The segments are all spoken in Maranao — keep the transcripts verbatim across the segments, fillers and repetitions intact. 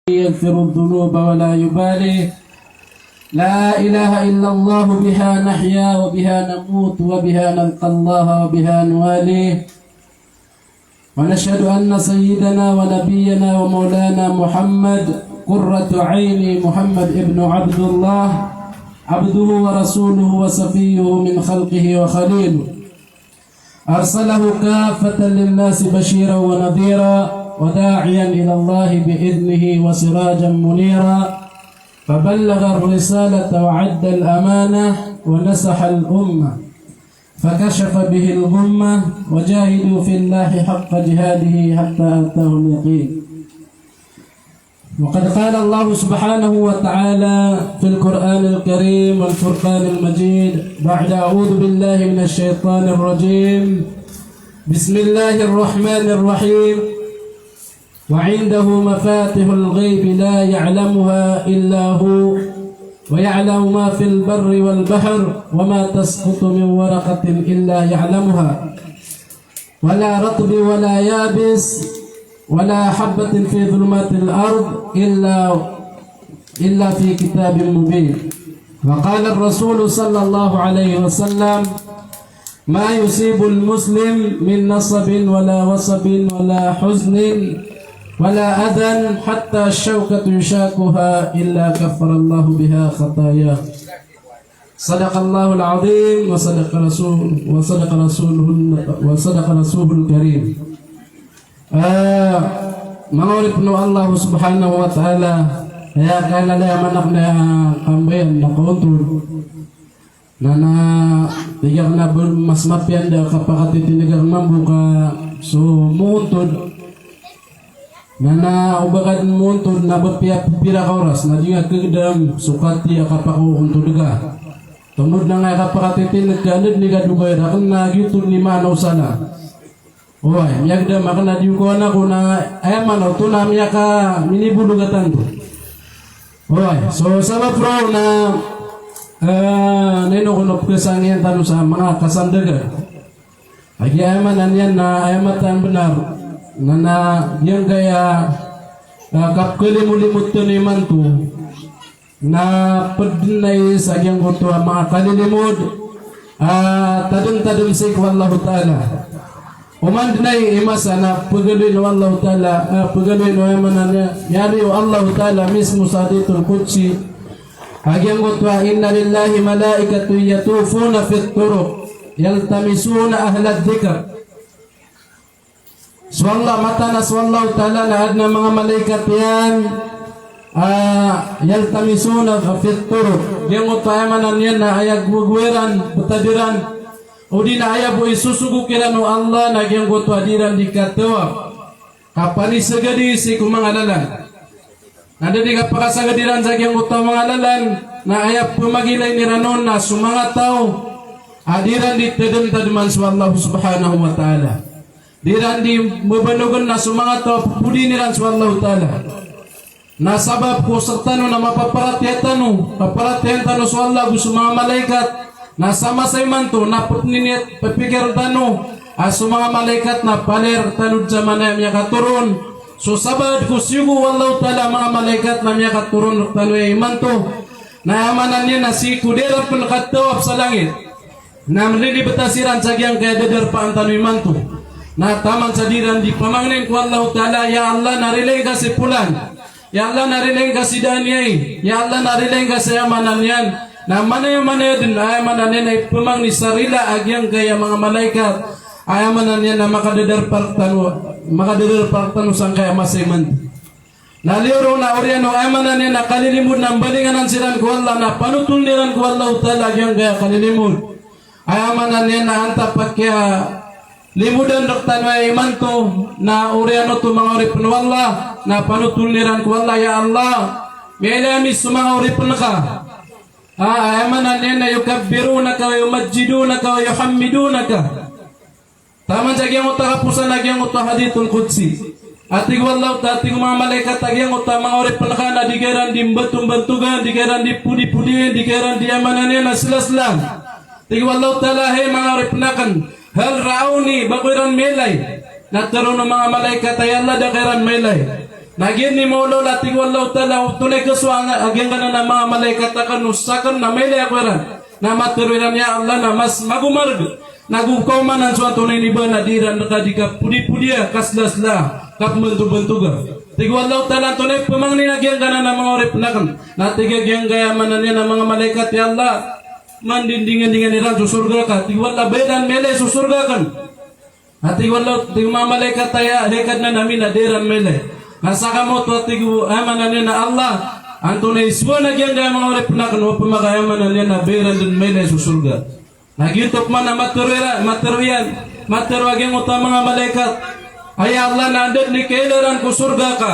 يغفر الذنوب ولا يبالي. لا إله إلا الله، بها نحيا وبها نموت وبها نلقى الله وبها نوالي. ونشهد أن سيدنا ونبينا ومولانا محمد قرة عين محمد ابن عبد الله، عبده ورسوله وصفيه من خلقه وخليله، أرسله كافة للناس بشيرا ونذيرا وداعيا إلى الله بإذنه وسراجا منيرا، فبلغ الرسالة وأدى الأمانة ونصح الأمة، فكشف به الغمة، وجاهدوا في الله حق جهاده حتى أتاه اليقين. وقد قال الله سبحانه وتعالى في القرآن الكريم والفرقان المجيد بعد أعوذ بالله من الشيطان الرجيم. بسم الله الرحمن الرحيم. وعنده مفاتح الغيب لا يعلمها إلا هو، ويعلم ما في البر والبحر، وما تسقط من ورقة إلا يعلمها، ولا رطب ولا يابس، ولا حبة في ظلمات الأرض إلا، إلا في كتاب مبين. وقال الرسول صلى الله عليه وسلم: ما يصيب المسلم من نصب ولا وصب ولا حزن ولا أذى حتى الشوكة يشاكها إلا كفر الله بها خطاياه. صدق الله العظيم وصدق رسول، وصدق رسوله، وصدق رسوله الكريم. Ah, manga oripn o Allah subhanahu wa ta'ala, aya kalalayaman akn a kambayaan na kaontod. Na, na, tig akn a ba mas mapiya anda kapakatitineg akn mambo ka so moontod. Na, na o ba ka dn moontod na ba piya pira ka oras na di nga kagdam so kati a kapakaontod ka. Tomo dn angkaya kapakatitineg ka, anda dn i kadogaw rakn na giyoto dn i maana o sala. Oway, miyagdam akn a di ko anak ko na aya maana oto na miyaka minibolog a tanto. Oway, so sabap roo na, eh, na ino ko na pkasang iyan tano sa manga kasandagan. Agi aya maana niyan na aya mataan bnar na, na giyangkaya, eh, kapkalimolimod tano imanto. Na pd dn aya sa giyangkoto a manga kalilimod a tadmtadm sii ko Allahu Ta'ala. Oman dn aya i masa na pagaloyn o Allahu Ta'ala, a, pagaloyn o aya maana niyan, miyari o Allahu Ta'ala mismo sa Hadithul Qudsi a giyangkoto a: إن لله ملائكة يطوفون في الطرق يلتمسون أهل الذكر. So Allah, mataan a so Allahu Ta'ala na adn a manga malaikat iyan, ah, yaltamisuna fit turuq. Giyangkoto a aya maana niyan na aya gowagowai ran, btad iran, odi na aya bo isosogo kiran o Allah na giyangkoto a di iran di kataw a kapanisagadii sii ko manga lalan. Na da di kapakasagad iran sa giyangkoto a manga lalan, na aya pmagilay iran on na so manga taw a di iran di tadmtadman so Allah subhanahu wa ta'ala. Di iran di mbabanogen na so manga taw a ppodiin iran so Allahu Ta'ala. Na sabap ko sktano na mapaparatiyaya tano, paparatiyayaan tano so Allah ago so manga malaikat, na sa masa imanto na ppniniyat, ppikir tano a so manga malaikat na palaya rktano dn sa maana aya miyakatoron. So sabaad ko siyogo o Allahu Ta'ala a manga malaikat na miyakatoron rktano aya imanto. Na aya maana niyan na sii ko da iran pn kataw a psalangit. Na mlilibta siran sa giyangkaya dadarpaan tano imanto. Na taman sa di iran di pamangnin ko Allahu Ta'ala, "Ya Allah, na rilaing ka si polan. Ya Allah, na rilaing ka si Daniel. Ya Allah, na rilaing ka si," aya maana niyan. Na manaya-manaya dn, aya maana niyan na ipmangni sa rila a giyangkaya manga malaikat. Aya maana niyan na makadadarpa rktano, makadadarpa rktano sangkaya masa imanto. Na liyo ron na oriyan o aya maana niyan na kalilimod na mbalinganan siran ko Allah na panotoln iran ko Allahu Ta'ala a giyangkaya kalilimod. Aya maana niyan na antaa pakiya limodan rktano aya imanto na oriyan oto manga oripn o Allah na panotoln iran ko Allah, "Ya Allah, miyailay ami so manga oripn ka." Ah, aya maana niyan na yukabbirunaka wa yumajjidunaka wa yuhammidunaka. Taman sa giyangkoto a kaposan a giyangkoto a Hadithul Qudsi. A tig o Allah ta-, a tig o manga malaikat a giyangkoto a manga oripn ka na di ka iran di mbanto-mbantogan, di ka iran di podi-podiin, di ka iran di aya maana niyan na sla-slaan. Tig o Allah Ta'ala, "Hay manga oripn akn, hal ra'awni, ba ko iran mailay?" Na tharoon o manga malaikat a, "Ya Allah, da ka iran mailay." Na giya i maolaola, tig o Allahu Ta'ala, o antonaa i kasowa a giyangkanan a manga malaikat akn o sakn na mailay ako iran. Na matharo iran, ya Allah, na mas magomarg. Na go kaomanan so antonaa i ba na di iran rka di kapodipodiya, kaslasla, kapmbantogbantoga. Tig o Allahu Ta'ala, antonaa i pmangnin a giyangkanan a manga oripn akn? Na tig a giyangkaya aya maana niyan a manga malaikat, ya Allah, mandindingandingan iran so sorga ka. Tig o Allah, ba iran mailay so sorga akn? Na tig o Allah, tig o manga malaikat a, hay Kadnan ami, na di iran mailay. Na saka maoto a tig o, aya maana niyan a Allah, antonaa i sowa a giyangkaya manga oripn akn o pmaka, aya maana niyan a ba iran dn mailay so sorga. Na giyoto pman a matharo iran, matharo iyan, matharo a giyangkoto a manga malaikat a, ya Allah, na anda dn i kailay ran ko sorga ka?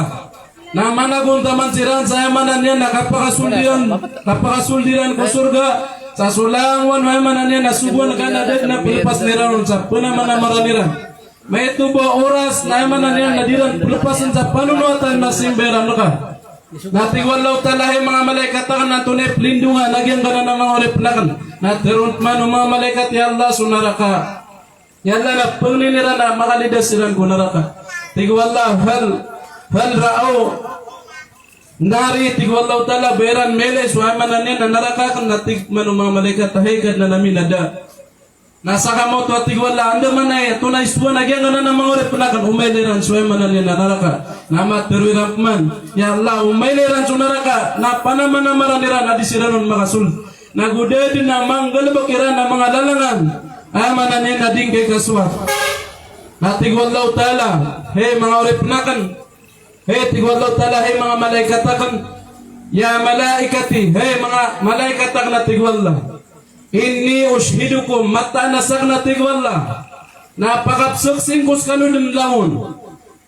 Na managontaman siran sa aya maana niyan na kapakasold iran, kapakasold iran ko sorga, sa so langowan o aya maana niyan na sogoan ka na da dn a plpasn iran on sa pnamanamaran iran. Maito bo a oras na aya maana niyan na di ran plpasn sa panonowatan na simba iran rka. Na tig o Allahu Ta'ala, hay manga malaikat akn, antonaa i plindongan a giyangkanan a manga oripn akn? Na tharoon pman o manga malaikat, ya Allah, so naraka. Ya Allah, na pangnin iran a makalidas siran ko naraka. Tig o Allah, hal, hal ra'aw nari, tig o Allahu Ta'ala, ba iran mailay so aya maana niyan na naraka akn? Na tig man o manga malaikat a, hay Kadnan ami, na da. Na saka maoto a tig o Allah, andamanaya, antonaa i sowa a giyangkanan a manga oripn akn o mailay ran so aya maana niyan na naraka? Na matharo iran pman, ya Allah, o mailay ran so naraka na panamanamaran iran a di siran on makasold. Na go da dn a manggalbk iran a manga lalangan a aya maana niyan na di ngka i kasowa. Na tig o Allahu Ta'ala, hay manga oripn akn, hay, tig o Allahu Ta'ala, hay manga malaikat akn, ya malaikati, hay manga malaikat akn, a tig o Allah, inni ushhidukum, mataan a sakn, a tig o Allah, na pakapsaksian ko skano dn langon,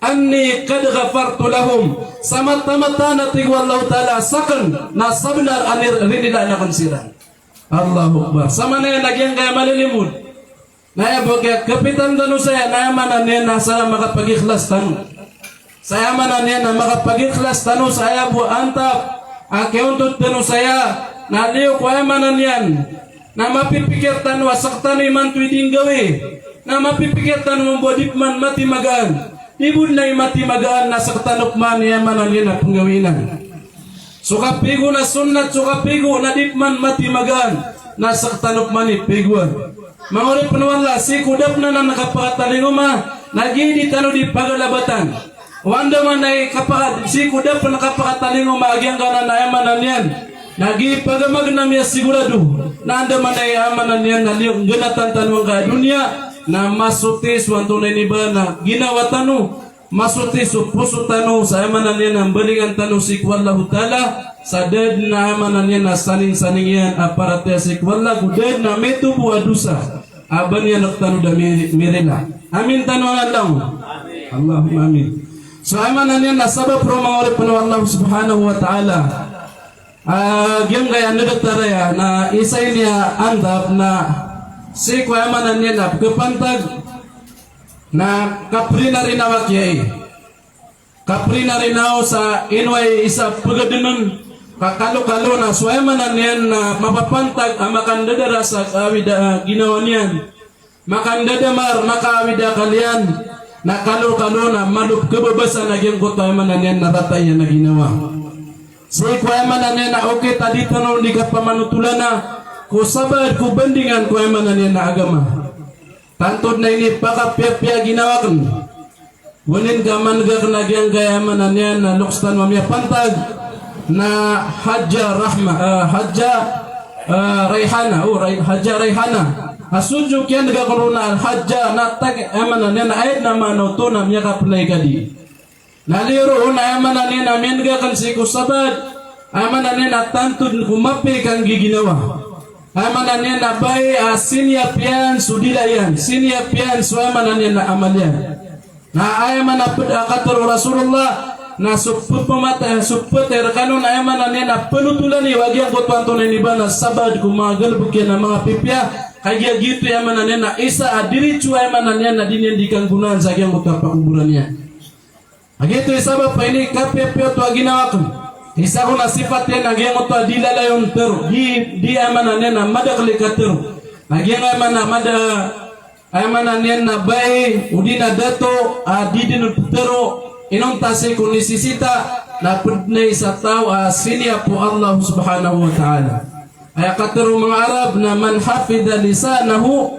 anni qad ghafartu lahum, sa mataan, mataan, a tig o Allahu Ta'ala, a sakn na sabnar a ri-, rinilaan akn siran. Allahu Akbar. Sa maana niyan na giyangkaya malilimod na aya bo kiyakapitan tano saya na aya maana niyan na sa makapagikhlas tano. Sa aya maana niyan na makapagikhlas tano sa aya bo a antap a kiyaontot tano saya, na liyo ko aya maana niyan na mapipikir tano a sktano imanto i di nggawii, na mapipikir tano mambo a di pman matimagaan. Di bo dn a imatimagaan na sktano pman i aya maana niyan na pnggawii nan. So kapigo na sunnat, so kapigo na di pman matimagaan na sktano pman i pigoan. Manga oripn o Allah, sii ko da pn anan kapakatalingoma na gii di tano di pagalabatan. O andamanaya i kapaka-, sii ko da pn kapakatalingoma a giyangkanan a aya maana niyan na gii pagamagn a miyasigorado, na andamanaya i aya maana niyan na liyo nggnatan tano angkai a doniya na masoti so antonaa i ba na ginawa tano. Masoti so poso tano sa aya maana niyan na mbalingan tano sii ko Allahu Ta'ala, sa da dn a aya maana niyan na saningsaning iyan a paratiyaya sii ko Allah, go da dn a mitobo a dosa a ba niyan rktano da mi-, mirila. Amin tano a langon. Allahumma amin. So aya maana niyan na sabap roo, manga oripn o Allah Subhanahu wa Ta'ala, a giyangkaya ndatar aya na isa ini a antap na sii ko aya maana niyan na pkhapantag na kaprinarinaw a kiyaai. Kaprinarinaw sa ino ay isa pgadnn ka kalokalo na so aya maana niyan na mapapantag a makandadara sa kawida a ginawa niyan. Makandadamar, makaawid a akal iyan, na kalokalo na malo pkhababasan a giyangkoto aya maana niyan na rata iyan a ginawa. Sii ko aya maana niyan na okit a di tano di kapamanotolana ko sabaad ko bandingan ko aya maana niyan na agama. Tanto dn a inipakapiyapiya a ginawa akn. Onin ka man gakn a giyangkaya aya maana niyan na loks tano a miyapantag na Hajja Rahma, ah, Hajja, ah, Rayhana, oh, Ray-, Hajja Rayhana. A so dn kiyan'g akn roo na Al-Hajja na tag, aya maana niyan na aya dn a maana oto na miyakapnay ka di. Na liyo roo na aya maana niyan na miyan'g akn sii ko sabaad, aya maana niyan na tanto dn ko mapiya i kanggiginawa. Aya maana niyan na bai a siniyapiyan so dila iyan, siniyapiyan so aya maana niyan na amal iyan. Na aya maana pd a katharo o Rasulullah na so pphamatay, so phatay rkano na aya maana niyan na phanotholan iyo a giyangkoto antonaa ini ba na sabaad ko manga galbk iyan a manga pipiya. Kagiya giyoto aya maana niyan na isa a diritso aya maana niyan na di niyan di kanggonaan sa giyangkoto a pakoboran iyan. A giyoto i sabap a inikapiyapiya oto a ginawa akn. Isa ko na sipat iyan a giyangkoto a di lalayon tharo, di, di aya maana niyan na madakl i katharo. A giyangkaya maana mada Aya maana niyan na bai, odi na dato, a di dn ptharo, Inonta sii ko nisisita na pd na isa taw a siniyap o Allah subhanahu wa ta'ala. Aya katharo o manga Arab na man hafidha lisanahu,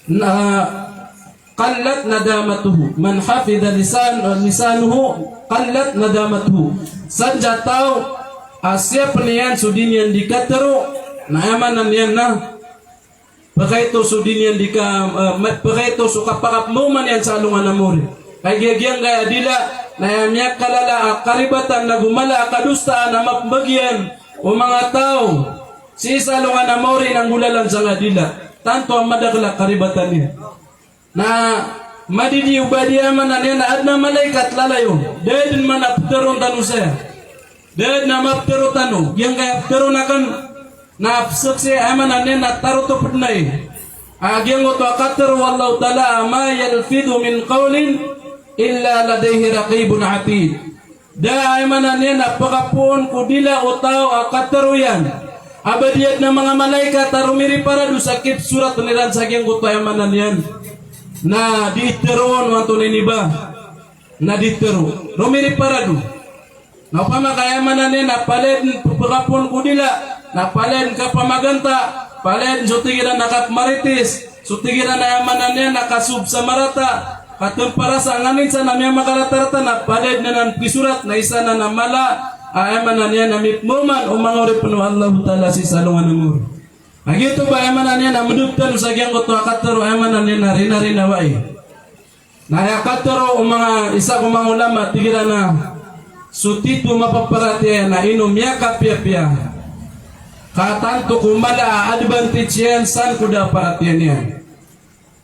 na, qallat nadamatuhu. Man hafidha lisan, lisanahu, qallat nadamatuhu. Sadn sa taw a siyapn iyan so di niyan di katharo, na aya maana niyan na pkaito so di niyan di ka, eh, ma-, pkaito so kapakapmaoma niyan sa alongan a mori. Ka giya giyangkaya dila na aya miyakalala a karibatan ago mala a kadosaan a mapmbag iyan o manga taw sii sa alongan a mori na nggolalan sangkaya dila. Tanto a madakl a karibatan iyan. Na madidi o ba di aya maana niyan na adn a malaikat lalayon. Da dn man a ptharoon tano saya. Da dn a maptharo tano. Giyangkaya ptharoon akn na pzaksi aya maana niyan na tarotop dn ai. A giyangkoto a katharo o Allahu Ta'ala a ma yalfidhu min qawlin illa ladayhi raqibun atid. Da aya maana niyan na pkapoon ko dila o taw a katharo iyan a ba di adn a manga malaikat a romiriparado sa kipsoratn iran sa giyangkoto aya maana niyan na di tharoon o antonaa ini ba na di tharo. Romiriparado. Na opama ka aya maana niyan na palaya dn pkapoon ko dila, na palaya dn kapamaganta, palaya dn so tig iran na kapmarites, so tig iran na aya maana niyan na kasob sa marata, kathmparasa, nganin san a miyamagaratarata na palaya dn anan pkisorat na isa nan a mala a aya maana niyan na mipmooman o manga oripn o Allahu Ta'ala sii sa alongan a mori. A giyoto ba aya maana niyan na mdot tano sa giyangkoto a katharo aya maana niyan na rinarinawai. Na aya katharo o manga isa ko manga ulama, tig iran a so tito mapaparatiyaya na ino miyakapiyapiya ka tanto ko mala a advantage iyan san ko da a paratiyaya niyan.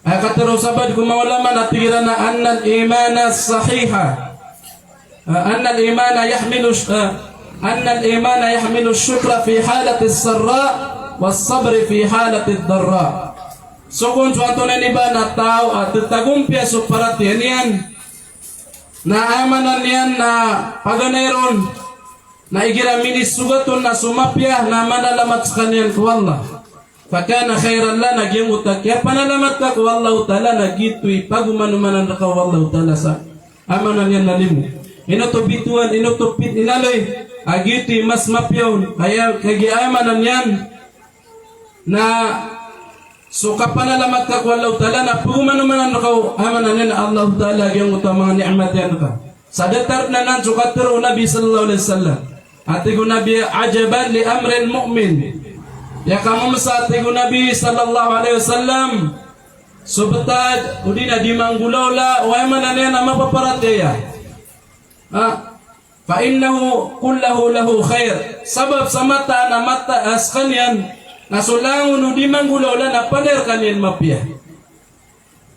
Aya katharo o sabaad ko manga ulama na tig iran a annal imana sahiha. Ah, annal imana yahmilu sh-, ah, annal imana yahmilu shukra fi halati sarra was sabri fi halati darra. So kon so antonaa ini ba na taw a titagompiya so paratiyaya niyan na aya maana niyan na paganay ron na igira minisogat on na so mapiya na manalamat skaniyan ko Allah. Fakana khairan lah, na giyangkoto a kiyapanalamat ka ko Allahu Ta'ala na giyoto i pagomanomanan rka o Allahu Ta'ala sa aya maana niyan na limo. Ino oto bitowan, ino oto pit-, inaloy a giyoto i mas mapiya on. Aya, kagiya aya maana niyan na so kapanalamat ka ko Allahu Ta'ala na pagomanomanan rka o aya maana niyan na Allahu Ta'ala giyangkoto a manga ni'mat iyan rka. Sa datar dn anan so katharo o Nabi sallallahu alaihi wasallam. A tig o Nabi, "Ajaban li amril mu'min." Aya kamomsa, a tig o Nabi sallallahu alaihi wasallam, so btad odi na di manggolawla o aya maana niyan na mapaparatiyaya. Ha? Fa innahu kulluhu lahu khair. Sabap sa mataan a mata, ah, skaniyan na so langon o di manggolawla na palaya rkaniyan mapiya.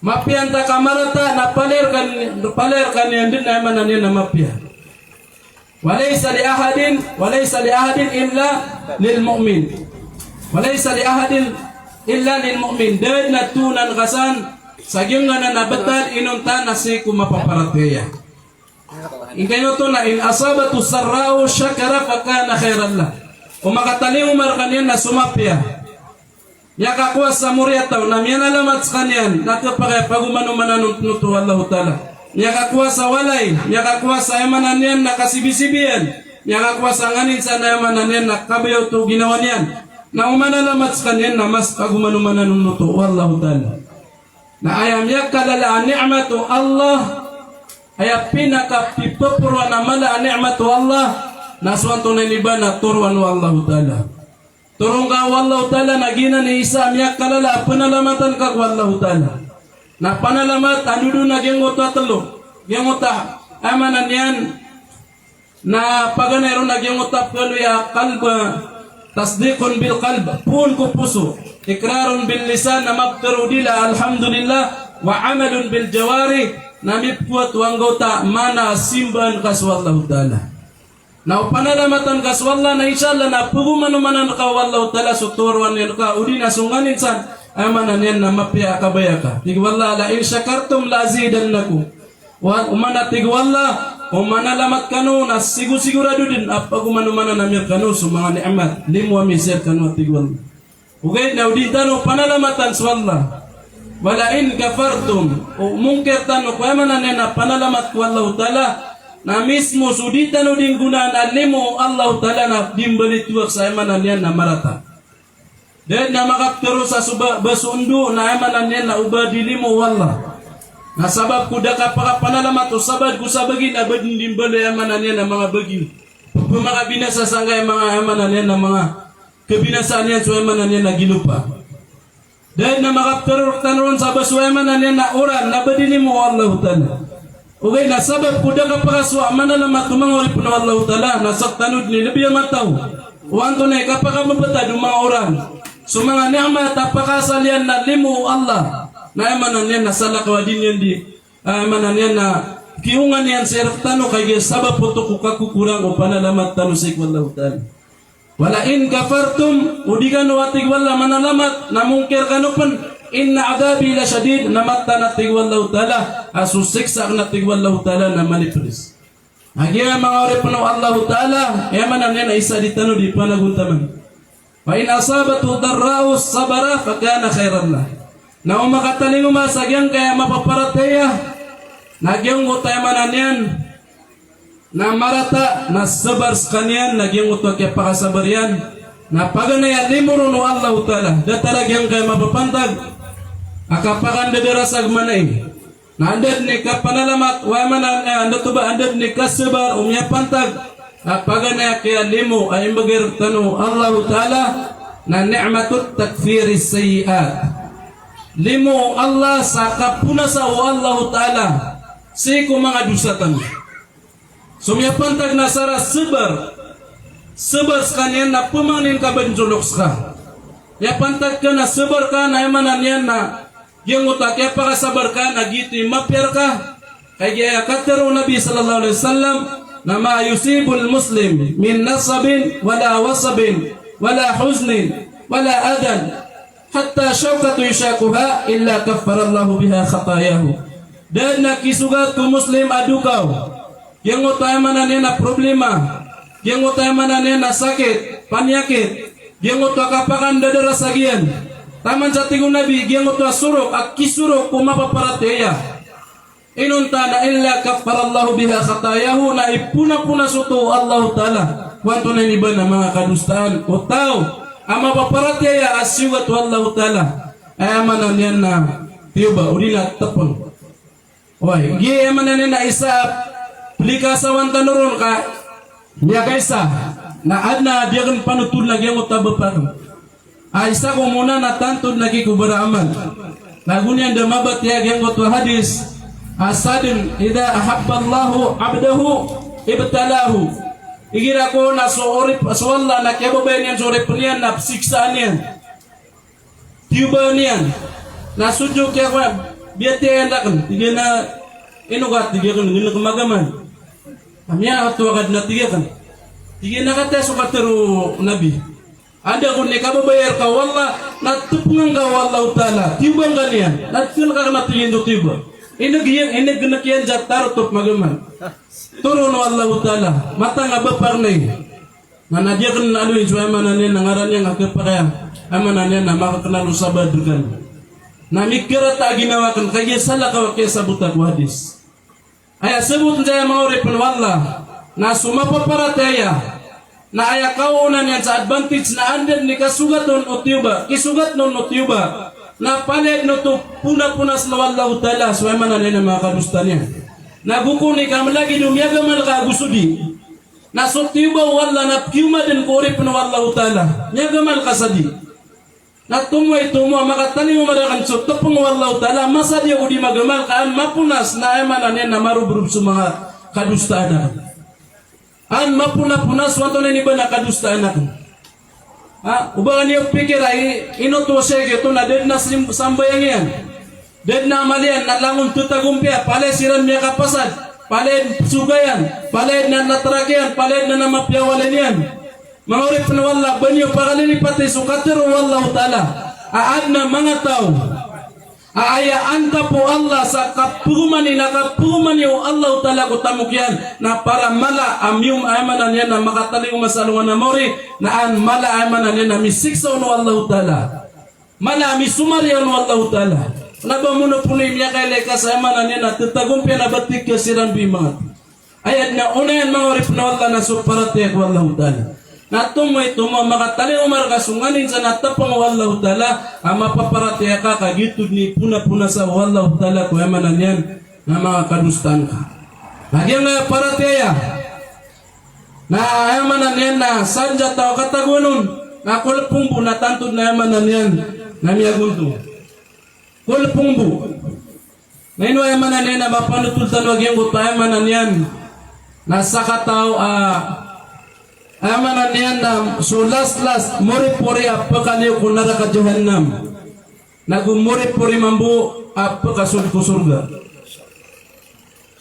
Mapiya antaa ka marata na palaya rkaniyan, palaya rkaniyan dn aya maana niyan na mapiya. Wa laysa li ahadin, wa laysa li ahadin illa lil mu'min. Wa laysa li ahadin illa lil mu'min. Da dn a toon angka san sa giyangkanan a btad inonta na sii ko mapaparatiyaya. Ingka ino oto na in asabathu sarra'u shakara fakana khairan lah. O makatalingoma rkaniyan na so mapiya, miyakakowa sa mori a taw na miyanalamat skaniyan na khapakay a pagomanomanan on oto o Allahu Ta'ala. Miyakakowa sa walay, miyakakowa sa aya maana niyan na kasibisibiyan, miyakakowa sa nganin san aya maana niyan na kabaya oto o ginawa niyan, na o manalamat skaniyan na mas pagomanomanan on oto o Allahu Ta'ala. Na aya miyakalala a ni'mat o Allah, aya pinakapipaporoan a mala a ni'mat o Allah, na so antonaa ini ba na toroan o Allahu Ta'ala. Toroon ka o Allahu Ta'ala na giyanan i isa a miyakalala a panalamatan ka ko Allahu Ta'ala. Na panalamat a dodon a giyangkoto a tlo, giyangkoto a aya maana niyan na paganay ron a giyangkoto a pkhaaloy a qalb, tasdiqun bil qalb, poon ko poso, iqrarun bil lisan, na maptharo o dila a alhamdulillah, wa amalun bil jawarih, na mipkowat o anggawta a mana a simbaan ka so Allahu Ta'ala. Na o panalamatan ka so Allah na insha Allah na pagomanomanan ka o Allahu Ta'ala so toroan iyan ka, odi na so nganin san aya maana niyan na mapiya a kabaya ka. Tig o Allah, "La in shakartum la azidannakum." Wa, oman a tig o Allah, o manalamat kano na sigosigorado dn a pagomanomanan ami rkano so manga ni'mat, limo ami sii rkano, a tig o Allah. Ogaid na o di tano panalamatan so Allah. Wala in kafartum, o mongkir tano ko aya maana niyan na panalamat ko Allahu Ta'ala, na mismo so di tano di nggonaan a limo o Allahu Ta'ala na di mbalitowa sa aya maana niyan na marata. Da dn a makaptharo sa so ba, ba so ndo na aya maana niyan na o ba di limo o Allah. Na sabap ko da kapakapanalamat o sabaad ko sabagi na ba dn di mbaloy aya maana niyan na manga bagi. Pmakabinasa sangkai manga aya maana niyan na manga kabinasaan iyan so aya maana niyan na gilopa. Da dn a makaptharo rktano ron sa ba so aya maana niyan na oran na ba di limo o Allahu Ta'ala. Ogaid na sabap ko da kapakasowa a manalamat o manga oripn o Allahu Ta'ala, na sktano dn i lbi a mataw o antonaa i kapakambtad o manga oran. So manga ni'mat a pakaasal iyan na limo o Allah. Na aya maana niyan na salakaw a di niyan di, aya maana niyan na kiyongan iyan sii rktano, kagiya sabap oto ko kakokorang o panalamat tano sii ko Allahu Ta'ala. Wala in kafartum, o di kano, a tig o Allah, manalamat, na mongkir kano pn, inna adhabi lashadid, na mataan, a tig o Allahu Ta'ala, a so siksa akn, a tig o Allahu Ta'ala, na malipds. Kagiya manga oripn o Allahu Ta'ala, aya maana niyan na isa di tano di panagontaman. Fa in asabathu darra'u sabara fakana khairan lah. Na o makatalingoma sa giyangkaya mapaparatiyaya, na giyangkoto aya maana niyan na marata, na sabar skaniyan, na giyangkoto a kiyapakasabar iyan, na paganay a limo ron o Allahu Ta'ala, datar a giyangkaya mapapantag a kapakandadarasag manay. Na anda dn i kapanalamat, o aya maana, eh, anda oto ba, anda dn i kasabar o miyapantag a paganay a kiyalimo a imbgay rktano o Allahu Ta'ala, na ni'matut takfiris sayyi'at. Limo o Allah sa kaponasa o Allahu Ta'ala sii ko manga dosa tano. So miyapantag na sara sabar. Sabar skaniyan na pmangnin ka ba dn so loks ka. Miyapantag ka na sabar ka na aya maana niyan na giyangkoto a kiyapakasabar ka na giyoto i mapiya rka. Kagiya katharo o Nabi sallallahu alaihi wasallam na ma yusibul muslim min nasabin wala wasabin wala huznin wala adhan hatta shawkatun yushakuha illa kaffarallahu biha khatayahu. Da dn a kisogat ko Muslim a dokaw, giyangkoto aya maana niyan na problema, giyangkoto aya maana niyan na sakit, paniyakit, giyangkoto a kapakandadarasag iyan. Taman sa tig o Nabi, giyangkoto a sorok a kisorok ko mapaparatiyaya. Inonta na illa kaffarallahu biha khatayahu, na iponaponas oto o Allahu Ta'ala ko antonaa i ba na manga kadosaan o taw a mapaparatiyaya a siyogat o Allahu Ta'ala. Aya maana niyan na tiyoba, odi na tpng. Oway, giya aya maana niyan na isa a plikasawan tano ron ka miyakaisa, na adn a di akn panothol na giyangkoto a bapa akn. A isa ko mona na tanto dn a kikobara amal. Na go niyan da mabatiya giyangkoto a hadis a sadn, idha ahabballahu abdahu ibtalahu. Igira ko na so orip, so Allah na kiyababayaan iyan so oripn iyan na psiksaan iyan. Tiyobaan iyan. Na so diyok iyan ko, biyatiya iyan rakn. Tig iyan a, ino ka, tig akn, ngn ko magamal. Amiya ato akad na tig akn. Tig iyan a kataya so katharo o Nabi. Anda kon i kababayar ka o Allah, na tpngan ka o Allahu Ta'ala, tiyoba ngka niyan, na tpngan ka na tig iyan so tiyoba. Ineg iyan, ineg ngka niyan sa tarotop magamal. Toron o Allahu Ta'ala, matag a ba parnay. Na, na di akn aloyin so aya maana niyan na ngaran iyan a khapakay a, aya maana niyan na makaknal o sabaad rkano. Na mikarata a ginawa akn, kagiya salakaw a kiyasabota ko hadis. Aya sabot niyan, manga oripn o Allah, na so mapaparatiyaya, na aya kaoona niyan sa advantage na anda dn i kasogat on o tiyoba, kisogat on o tiyoba, na palaya dn oto ponaponasn o Allahu Ta'ala so aya maana niyan a manga kadosta niyan. Na go kon i kamlagid o miyagamal ka ago so di. Na so tiyoba o Allah na pkioma dn ko oripn o Allahu Ta'ala. Miyagamal ka sa di. Na tomo i tomo a makatalingoma rakn so tpng o Allahu Ta'ala, masa di ako di magamal ka an maponas na aya maana niyan na marobrob so manga kadostaan akn. An maponaponas o antonaa i ba na kadostaan akn. Ha, o ba niyo pikir a ino oto o shaykh oto na da dn a sim-, sambayang iyan. Da dn a amal iyan na langon totagompiya, palaya siran miyakapasad, palaya dn psoga iyan, palaya dn a natrak iyan, palaya dn a mapiya walay niyan. Manga oripn o Allah, ba niyo pakalilipati so katharo o Allahu Ta'ala a adn a manga taw a aya antap o Allah sa kapagomani na kapagomani o Allahu Ta'ala ko tamok iyan, na para mala a miyom, aya maana niyan na makatalingoma sa alongan a maori, na an mala, aya maana niyan na misiksa on o Allahu Ta'ala. Mala a misomar iyan o Allahu Ta'ala. Na ba mono pn i miyakailay ka sa aya maana niyan na tatagompiyan a ba tig ka siran bi manga. Aya dn a onayan manga oripn o Allah na so paratiyaya ko Allahu Ta'ala. Na tomo i tomo a makatalingoma rka so nganin sa na tapang o Allahu Ta'ala a mapaparatiyaya ka ka giyoto dn i pona-pona sa o Allahu Ta'ala ko aya maana niyan na manga kadosaan ka. Na giyangkaya paratiyaya na aya maana niyan na sadn sa taw a katagoan on na kolpong bo na tanto dn aya maana niyan na miyagontong. Kolpong bo. Na ino aya maana niyan na mapanotol tano a giyangkoto aya maana niyan na sakataw a, aya maana niyan na so last-last moripori a pkaliyo ko naraka jahannam. Nago moripori mambo a pkasold ko sorga.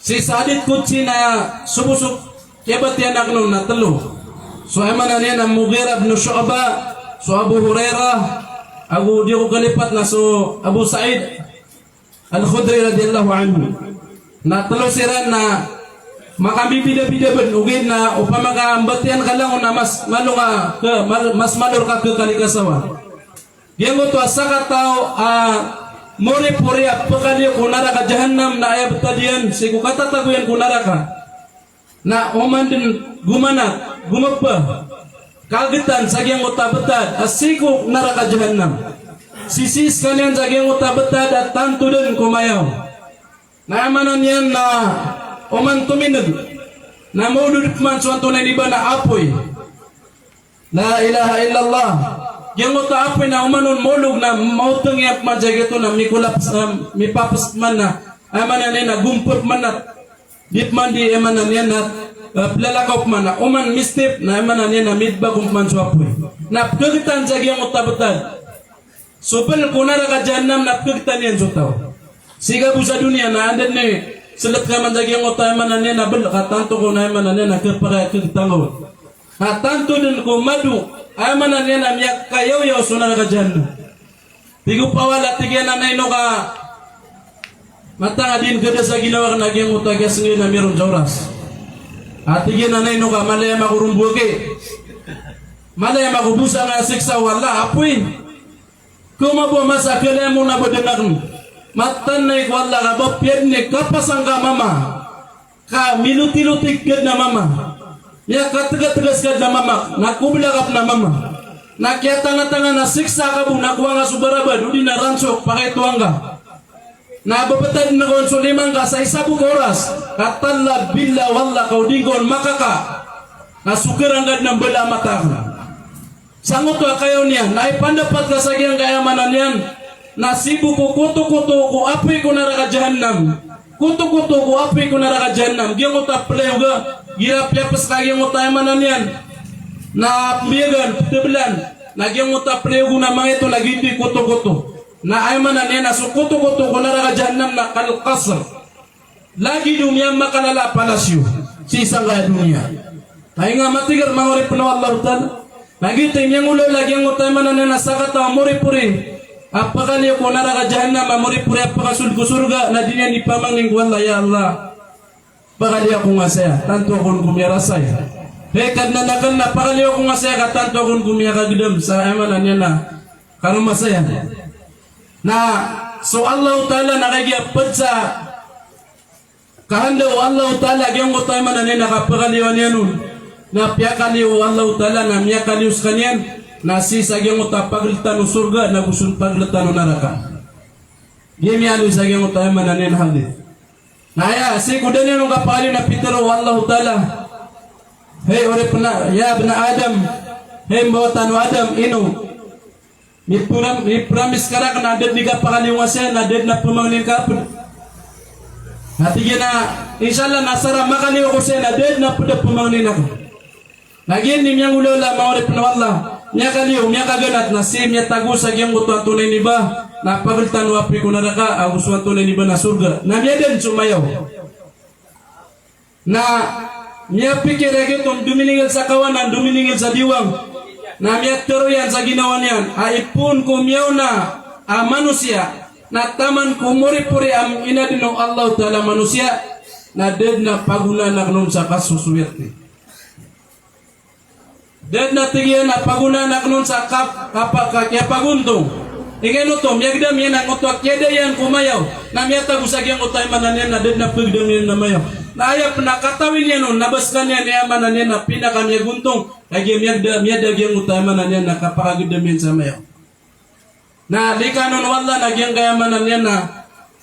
Sii sa hadith qudsi na so bo so kiyabatiya akn on na tlo. So aya maana niyan na Mughirah bin Shu'bah, so Abu Hurairah, ago di ako kalipat na so Abu Sa'id Al-Khudri radiyallahu anhu. Na tlo siran na makambibida-bida bn, ogaid na opama ka mbatiya ngka langon na mas malo ka, mas malo rka khakalikasawa. Giyangkoto a sakataw a moripori a pkaliyo ko naraka jahannam na aya btad iyan sii ko katatago iyan ko naraka na oman dn gomanak, gomapa, kagtan sa giyangkoto a btad a sii ko naraka jahannam. Sisii skaniyan sa giyangkoto a btad a tanto dn ko mayaw. Na aya maana niyan na oman tomineg na maolog pman so antonaa i ba na apoy. La ilaha illallah. Giyangkoto a apoy na oman on maolog na maotng iyan pman sa giyoto na mikolaps, na mipaps pman na aya maana niyan na gompa pman na di pman di aya maana niyan na, eh, plalakaw pman na oman mistep na aya maana niyan na midbak on pman so apoy. Na pkhagtan sa giyangkoto a btad. So bl ko naraka jahannam na pkhagtan iyan so taw. Sii ka bo sa doniya na anda dn i slt ka man sa giyangkoto aya maana niyan na bl ka tanto ko na aya maana niyan na khapakay a khagtan ka on. Na tanto dn ko mado aya maana niyan na miyakayaw-yaw so naraka jahannam. Tig o pawal a tig iyan a na ino ka matangad i ngka da sa ginawa akn a giyangkoto a kiyasngay na miyaron sa oras. A tig iyan a na ino ka mala i ama ko rombo aki. Mala i ama ko bo sangkaya siksa o Allah, apoy. Khaoma bo a masa a khalaya mo na ba dn akn. Mataan ko Allah ka ba piya dn i kapasang ka a mama ka miloti-loti ka dn a mama, miyakatga-tga ska dn a mama, na kobla ka pn a mama, na kiyatanga-tanga na siksa ka bo na kowaa ngka so barabad odi na ransok, pakaitowa ngka. Na babtadn ka on so lima ngka sa isa bo ka oras, ka talla billah wallah ka o di ngka on makaka. Na sokara ngka dn a mbala a mata akn. Sangkoto a kayaw niyan, na ipandapat ka sa giyangkaya maana niyan, na sii bo ko kotokoto ko apoy ko naraka jahannam. Kotokoto ko apoy ko naraka jahannam. Giyangkoto a playo ka, igira piyaps ka giyangkoto aya maana niyan na mbiyagan, ptblan. Na giyangkoto a playo ka na manga ito na giyoto i kotokoto. Na aya maana niyan na so kotokoto ko naraka jahannam na kal qasr. Lagid o miyamakalala a palasyo sii sangkaya doniya. Tainga matig a manga oripn o Allahu Ta'ala. Na giyoto i miyangolawla giyangkoto aya maana niyan na sakataw a moripori a pkaliyo ko naraka jahannam a moripori a pkasold ko sorga na di niyan di pamangnin ko Allah, ya Allah, pkaliyo ako ngka saya, tanto ako on ko miyarasay. Hay Kadnan akn, na pkaliyo ako ngka saya ka tanto ako on ko miyakagdam sa aya maana niyan na karoma saya. Na so Allahu Ta'ala na kagiya pd sa kahanda o Allahu Ta'ala giyangkoto aya maana niyan na kapkaliyowan iyan on. Na piyakaliyo o Allahu Ta'ala na miyakaliyo skaniyan, na sii sa giyangkoto a pagltan o sorga na go so pagltan o naraka. Giya miyaaloy sa giyangkoto aya maana niyan na hadith. Na aya sii ko da niyan on kapakaliyo na pitharo o Allahu Ta'ala, hay oripn a, ya ibna Adam, hay mbawataan o Adam, ino Mipram-, mipramis ka rakn a da dn i kapakaliyo ngka saya na da dn a pmangnin ka a pd. Na tig iyan a, insha Allah, na asar a makaliyo ako saya na da dn a pd a pmangnin ako. Na giyanan i miyangolawla, manga oripn o Allah, miyakaliyo, miyakaganat, na sii miyatago sa giyangkoto a antonaa ini ba na pagltan o apoy ko naraka ago so antonaa ini ba na sorga. Na miyadn so mayaw. Na miyapikir a giyoto, dominingil sa kawanan, dominingil sa diwang. Na miyatharo iyan sa ginawa niyan a ipoon ko miyaona a manosiya, na taman ko moripori a inadn o Allahu Ta'ala a manosiya, na da dn a pagonaan akn on sa kasosoyat. Da dn a tig iyan a pagonaan akn on sa kap-, kapa-, ka-, kiyapagontong. Ingkano oto, miyagdam iyan angkoto a kiyada iyan ko mayaw, na miyatago sa giyangkoto a aya maana niyan na da dn a pagdam iyan a mayaw. Na aya pn a katawi niyan on, na ba skaniyan aya maana niyan na pinakamiyagontong, kagiya miyagda, miyada giyangkoto a aya maana niyan na kapakagdam iyan sa mayaw. Na likanon o Allah na giyangkaya aya maana niyan na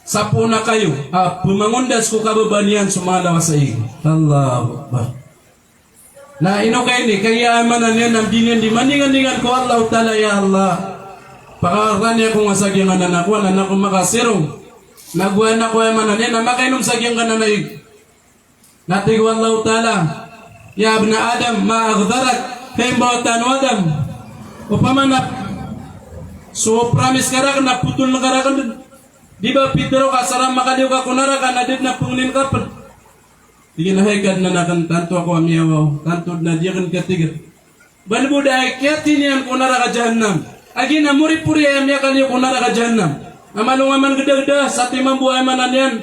sapoon a kayo a pmangondas ko kababaan iyan so manga lawas a ig. Allahu Akbar. Na ino ka ini, kagiya aya maana niyan na di niyan di maninganingan ko Allahu Ta'ala, ya Allah, pakarani ako nga sa giyangkanan a kowan, anan ako makasirong. Na gowani ako aya maana niyan na makainom sa giyangkanan a ig. Na tig o Allahu Ta'ala, "Ya ibna Adam, ma aghdarak?" Hay mbawataan o Adam, opama na so promise ka rakn na potoln ka rakn dn. Di ba pitharo ka sa ra makaliyo ka ko naraka na da dn a pngnin ka pd. Tig iyan a hay Kadnan akn, tanto ako a miyawaw, tanto dn a di akn katigr. Ba lbod a kiyatini iyan ko naraka jahannam. A giya na moripori a miyakaliyo ko naraka jahannam. Na malo nga man gdagda, satiman bo aya maana niyan,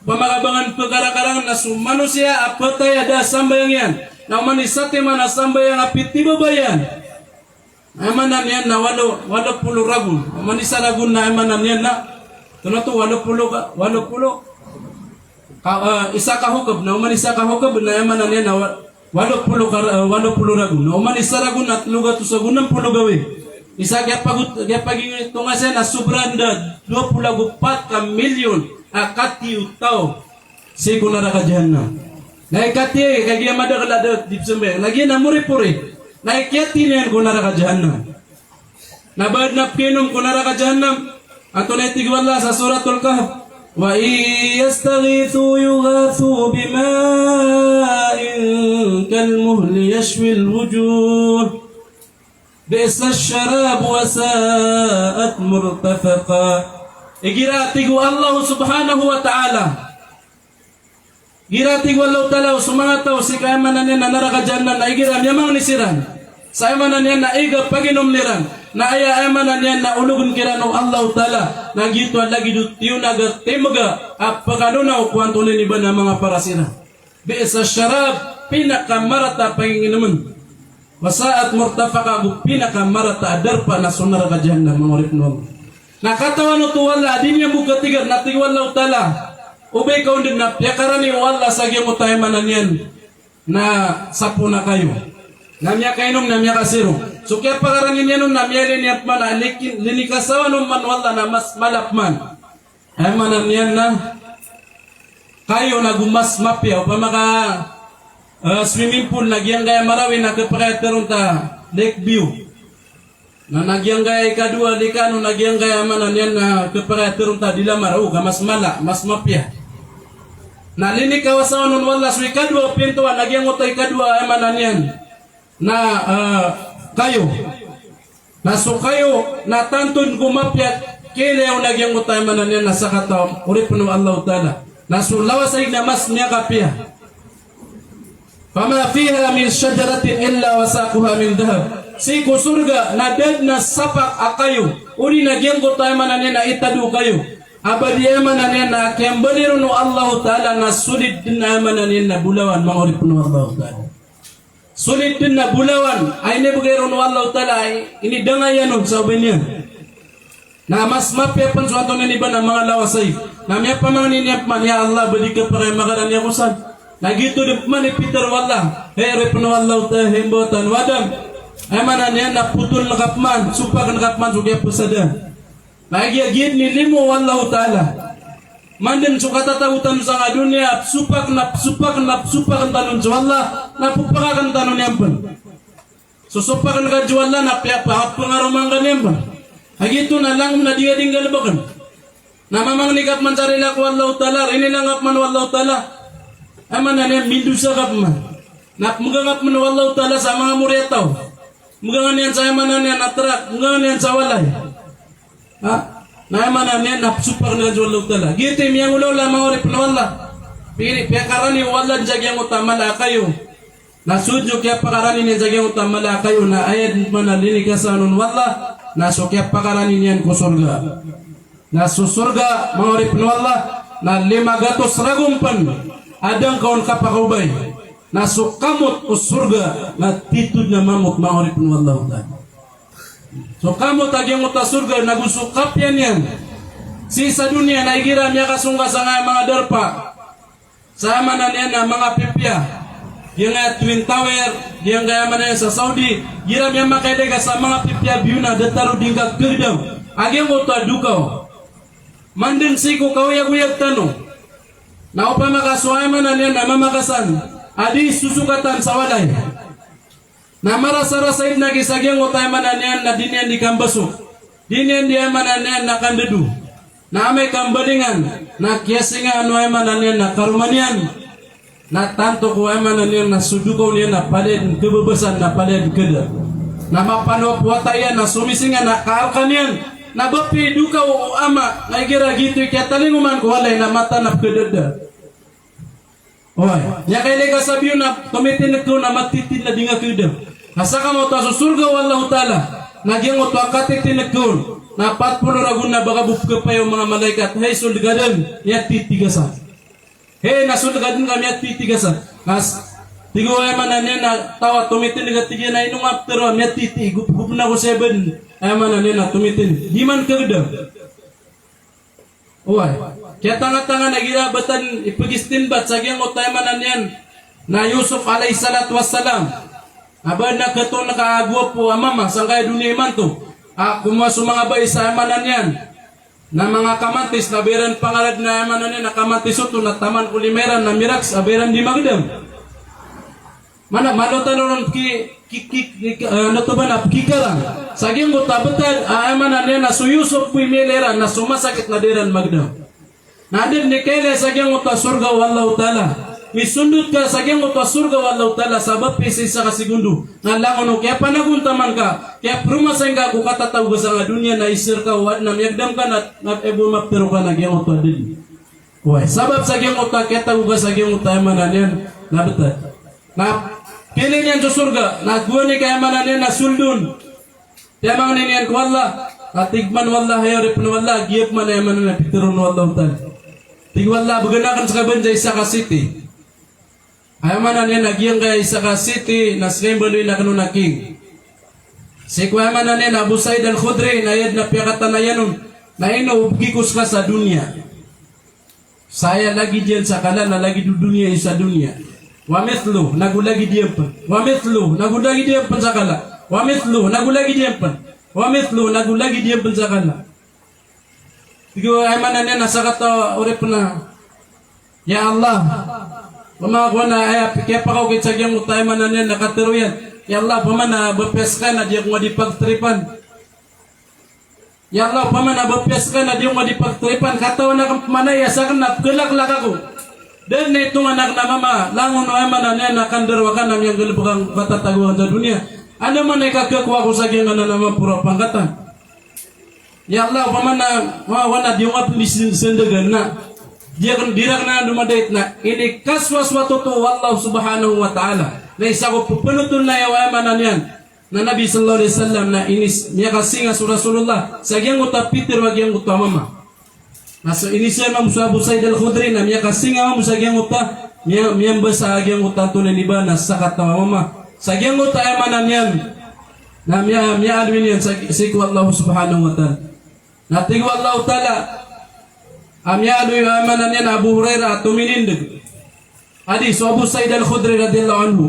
pamakabangan pkarakarang na so manosiya a phatay a da a sambayang iyan. Na oman i satiman a sambayang a pithibabaya iyan, aya maana niyan na walo, walo polo ragon. Oman i isa ragon na aya maana niyan na, tonaa oto, walo polo ka, walo polo. Ka, eh, isa ka hokb, na oman i isa ka hokb na aya maana niyan na wa-, walo polo ka, eh, walo polo ragon. Na oman i isa ragon na tlo gatos ago nem polo gawii. Isa kiyapagot-, kiyapagitonga siya na sobra da dowa polo ago pat ka milyon a kati o taw sii ko naraka jahannam. Na ikati, kagiya madakl a da di pzambayang. Na giya na moripori. Na ikiyatini iyan ko naraka jahannam. Na ba dn a pkainom ko naraka jahannam. Antonaa i tig o Allah sa Suratul Kahf? "Wa in yastaghithu yughathu bima'in kalmuhli yashwil wujuh. Bi'sash sharabu wa sa'at murtafaqa." Igira, tig o Allah subhanahu wa ta'ala, igira, tig o Allahu Ta'ala, o so manga taw sii ko aya maana niyan na naraka jahannam, na igira miyamangni siran sa aya maana niyan na ig a paginomn iran, na aya, aya maana niyan na ologn kiran o Allahu Ta'ala, na giyoto a lagid o tiyonag a timga a pkanonaw ko antonaa ini ba na manga paras iran. Bi'sash sharab, pinakamarata a panginginomn. Wa sa'at murtafaqa, ago pinakamarata a darpa na so naraka jahannam, manga oripn o Allah. Na katawan oto o Allah a di niyan bo katigr, na tig o Allahu Ta'ala, o ba ikaw dn na piyakarani o Allah sa giyangkoto a aya maana niyan na sapoon a kayo. Na miyakainom, na miyakasirong. So kiyapakarani niyan on na miyalin iyan pman a liki-, linikasawan on man o Allah na mas mala pman. Aya maana niyan na kayo na go mas mapiya, opama ka, eh, swimming pool na giyangkaya Marawi na khapakay a tharoon ta Lake View. Na, na giyangkaya ikadowa, likanon, na giyangkaya aya maana niyan na khapakay a tharoon ta Dilamara, o ka mas mala, mas mapiya. Na linikasawan on o Allah so ikadowa a pintoan, na giyangkoto a ikadowa aya maana niyan na, ah, kayo. Na so kayo na tanto dn ko mapiya, kiyailay on a giyangkoto a aya maana niyan na sakataw, oripn o Allahu Ta'ala. Na so lawas a ig na mas miyakapiya. Fama fiha min shajaratin illa wa saqaha min dhahab. Sii ko sorga na da dn a sapak a kayo, odi na giyangkoto a aya maana niyan na itado o kayo, a ba di aya maana niyan na kiyambali ron o Allahu Ta'ala na solid dn a aya maana niyan na bolawan, manga oripn o Allahu Ta'ala. Solid dn a bolawan a inibgay ron o Allahu Ta'ala, a inidangay iyan on sa obay niyan. Na mas mapiya pn so antonaa ini ba na manga lawas a ig. Na miyapamangni niyan pman, ya Allah, ba di khapakay a makarani ako san. Na giyoto dn pman i pitharo o Allah, hay oripn o Allahu Ta'ala, hay mbawataan o Adam, aya maana niyan na potoln ka pman, sopakn ka pman so kiyapasada. Na giya giya dn i limo o Allahu Ta'ala. Mandn so katatago tano sangkai a doniya, psopak na psopak na psopak tano on so Allah, na pphakakn tano niyan pn. So sopakn ka so Allah na piya-, pa-, pangaroma ngka niyan pn. A giyoto na langon na di ka di nggalbkn. Na mamangni ka pman sa rila ko Allahu Ta'ala, rinila ngka pman o Allahu Ta'ala, aya maana niyan mindosa ka pman. Na pmgangap mn o Allahu Ta'ala sa manga mori a taw. Mgangan iyan sa aya maana niyan a trak, mgangan iyan sa walay. Ha? Na aya maana niyan na psopak ngka so Allahu Ta'ala. Giyoto i miyangolawla, manga oripn o Allah. Piri, piyakarani o Allah dn sa giyangkoto a mala a kayo. Na so dn so kiyapakarani niyan sa giyangkoto a mala a kayo na aya dn pman a linikasawan on o Allah na so kiyapakarani niyan ko sorga. Na so sorga, manga oripn o Allah, na lima gatos ragon pn a da ngka on kapakaobay. Na so kamot o sorga na titho dn a mamot, manga oripn o Allahu Ta'ala. So kamot a giyangkoto a sorga na go so kapiya niyan sii sa doniya na igira miyakasong ka sangkaya manga darpa sa aya maana niyan na manga pipiya, giyangkaya Twin Tower, giyangkaya aya maana niyan sa Saudi, igira miyamakailay ka sa manga pipiya biyo na datar o di ngka kagdam a giyangkoto a dokaw. Mandeng sii ko kaoyagoyag tano na opama ka so aya maana niyan na mama ka san a di sosokatan sa walay. Na marasarasay dn a giya sa giyangkoto a aya maana niyan na di niyan di kambasok, di niyan di aya maana niyan na kandado. Na amay ka mbalingan na kiyasingaan o aya maana niyan na karoma niyan. Na tanto ko aya maana niyan na so dokaw niyan na palaya dn kababasan na palaya dn kada. Na mapanowa ko wata iyan na somisinga na kaarkan iyan. Na ba piya i dokaw o ama na igira giyoto i kiyatalingoma ko walay na mataan a pkadada. Oway, miyakailay ka sa biyo na tomitindg ka on na matitindg na di nga kagdam. Na saka maoto a so sorga o Allahu Ta'ala na giyangkoto a katitindg ka on na pat polo ragon na ba ka bo pkapaya o manga malaikat, hay sold ka dn, miyatitigasan. Hay na sold ka dn ka miyatitigasan. Na s-, tig o aya maana niyan na taw a tomitindg a tig iyan a ino nga ptharoa, miyatiti, gop-, gopn ako sa aya ba dn, aya maana niyan na tomitindg. Di man kagdam. Oway. Kiyatangatangan a igira btad i pgistinbat sa giyangkoto a aya maana niyan na Yusuf alayhis salatu wassalam. A ba dn a katoon ka a gowapo a mama sangkaya doniya imanto. A komowa so manga bai sa aya maana niyan na manga kamantis na ba iran pangarad na aya maana niyan na kamantis oto na taman ko lima iran na miraks a ba iran di magdam. Mana, malo tano ron ki, ki, ki, ki, eh, ano to ba na, pkikarang. Sa giyangkoto a btad, a, aya maana niyan na so Yusuf bo i miyailay iran na so masakit na da iran magdam. Na anda dn i kailay sa giyangkoto a sorga o Allahu Ta'ala. Misondot ka sa giyangkoto a sorga o Allahu Ta'ala, sabap i sii sa kasegondo. Na langon o kiyapanagontaman ka, kiyapromasay ngka ko katatago ka sangkaya doniya na isir ka o adn a miyagdam ka na, na ebo maptero ka na giyangkoto a dn. Oway, sabap sa giyangkoto a kiyatago ka sa giyangkoto a aya maana niyan na btad. Na pili niyan so sorga, na gowani ka aya maana niyan na sold on. Piyamangni niyan ko Allah, na tig man o Allah, hay oripn o Allah, giya pman aya maana niyan na pitharo o Allahu Ta'ala. Tig o Allah, bgan akn ska bn sa isa ka city. Aya maana niyan na giyangkaya isa ka city na ska i mbaloy akn on a king. Sii ko aya maana niyan na Abu Sa'id Al-Khudri na aya dn a piyakatanayan on na ino o bgi ko ska sa doniya. Sa aya lagid iyan sa kala na lagid o doniya i sa doniya. Wa mithluh, nago lagid iyan pn. Wa mithluh, nago lagid iyan pn sa kala. Wa mithluh, nago lagid iyan pn. Wa mithluh, nago lagid iyan pn sa kala. Tig o aya maana niyan na sakataw a oripn a, ya Allah, pman ko na aya kiyapakaokit sa giyangkoto a aya maana niyan na katharo iyan. Ya Allah, pman a ba piya ska na di ako nga di pagtripan. Ya Allah, pman a ba piya ska na di ako nga di pagtripan, katawan akn pman a aya sakn na pkhlaklak ako. Da dn a itongan akn a mama, langon o aya maana niyan na kandarowaka na miyanggalbk akn ko katatago akn sa doniya. Anda man i kakhakowa ko sa giyangkanan a maporo a pangkatan. Ya Allah, pman a, wa, wana di ako nga pn di sn-, sndagan na. Di akn, di rakn anan domadait na. Inikaswaswat oto o Allah subhanahu wa ta'ala. Na isa ko pphanotol na aya, aya maana niyan na Nabi sallallahu alaihi wasallam na inis-, miyakasinga so Rasulullah sa giyangkoto a pitharo a giyangkoto a mama. Na so iniiza mambo so Abu Sa'id Al-Khudri na miyakasinga mambo sa giyangkoto a, miya-, miyambasa a giyangkoto a antonaa ini ba na sakataw a mama. Sa giyangkoto a aya maana niyan na miya-, miyaaloy niyan sa, sii ko Allah subhanahu wa ta'ala. Na tig o Allahu Ta'ala, a miyaaloy o aya maana niyan a Abu Hurairah a tominindg. Hadis o Abu Sa'id Al-Khudri radhiyallahu anhu.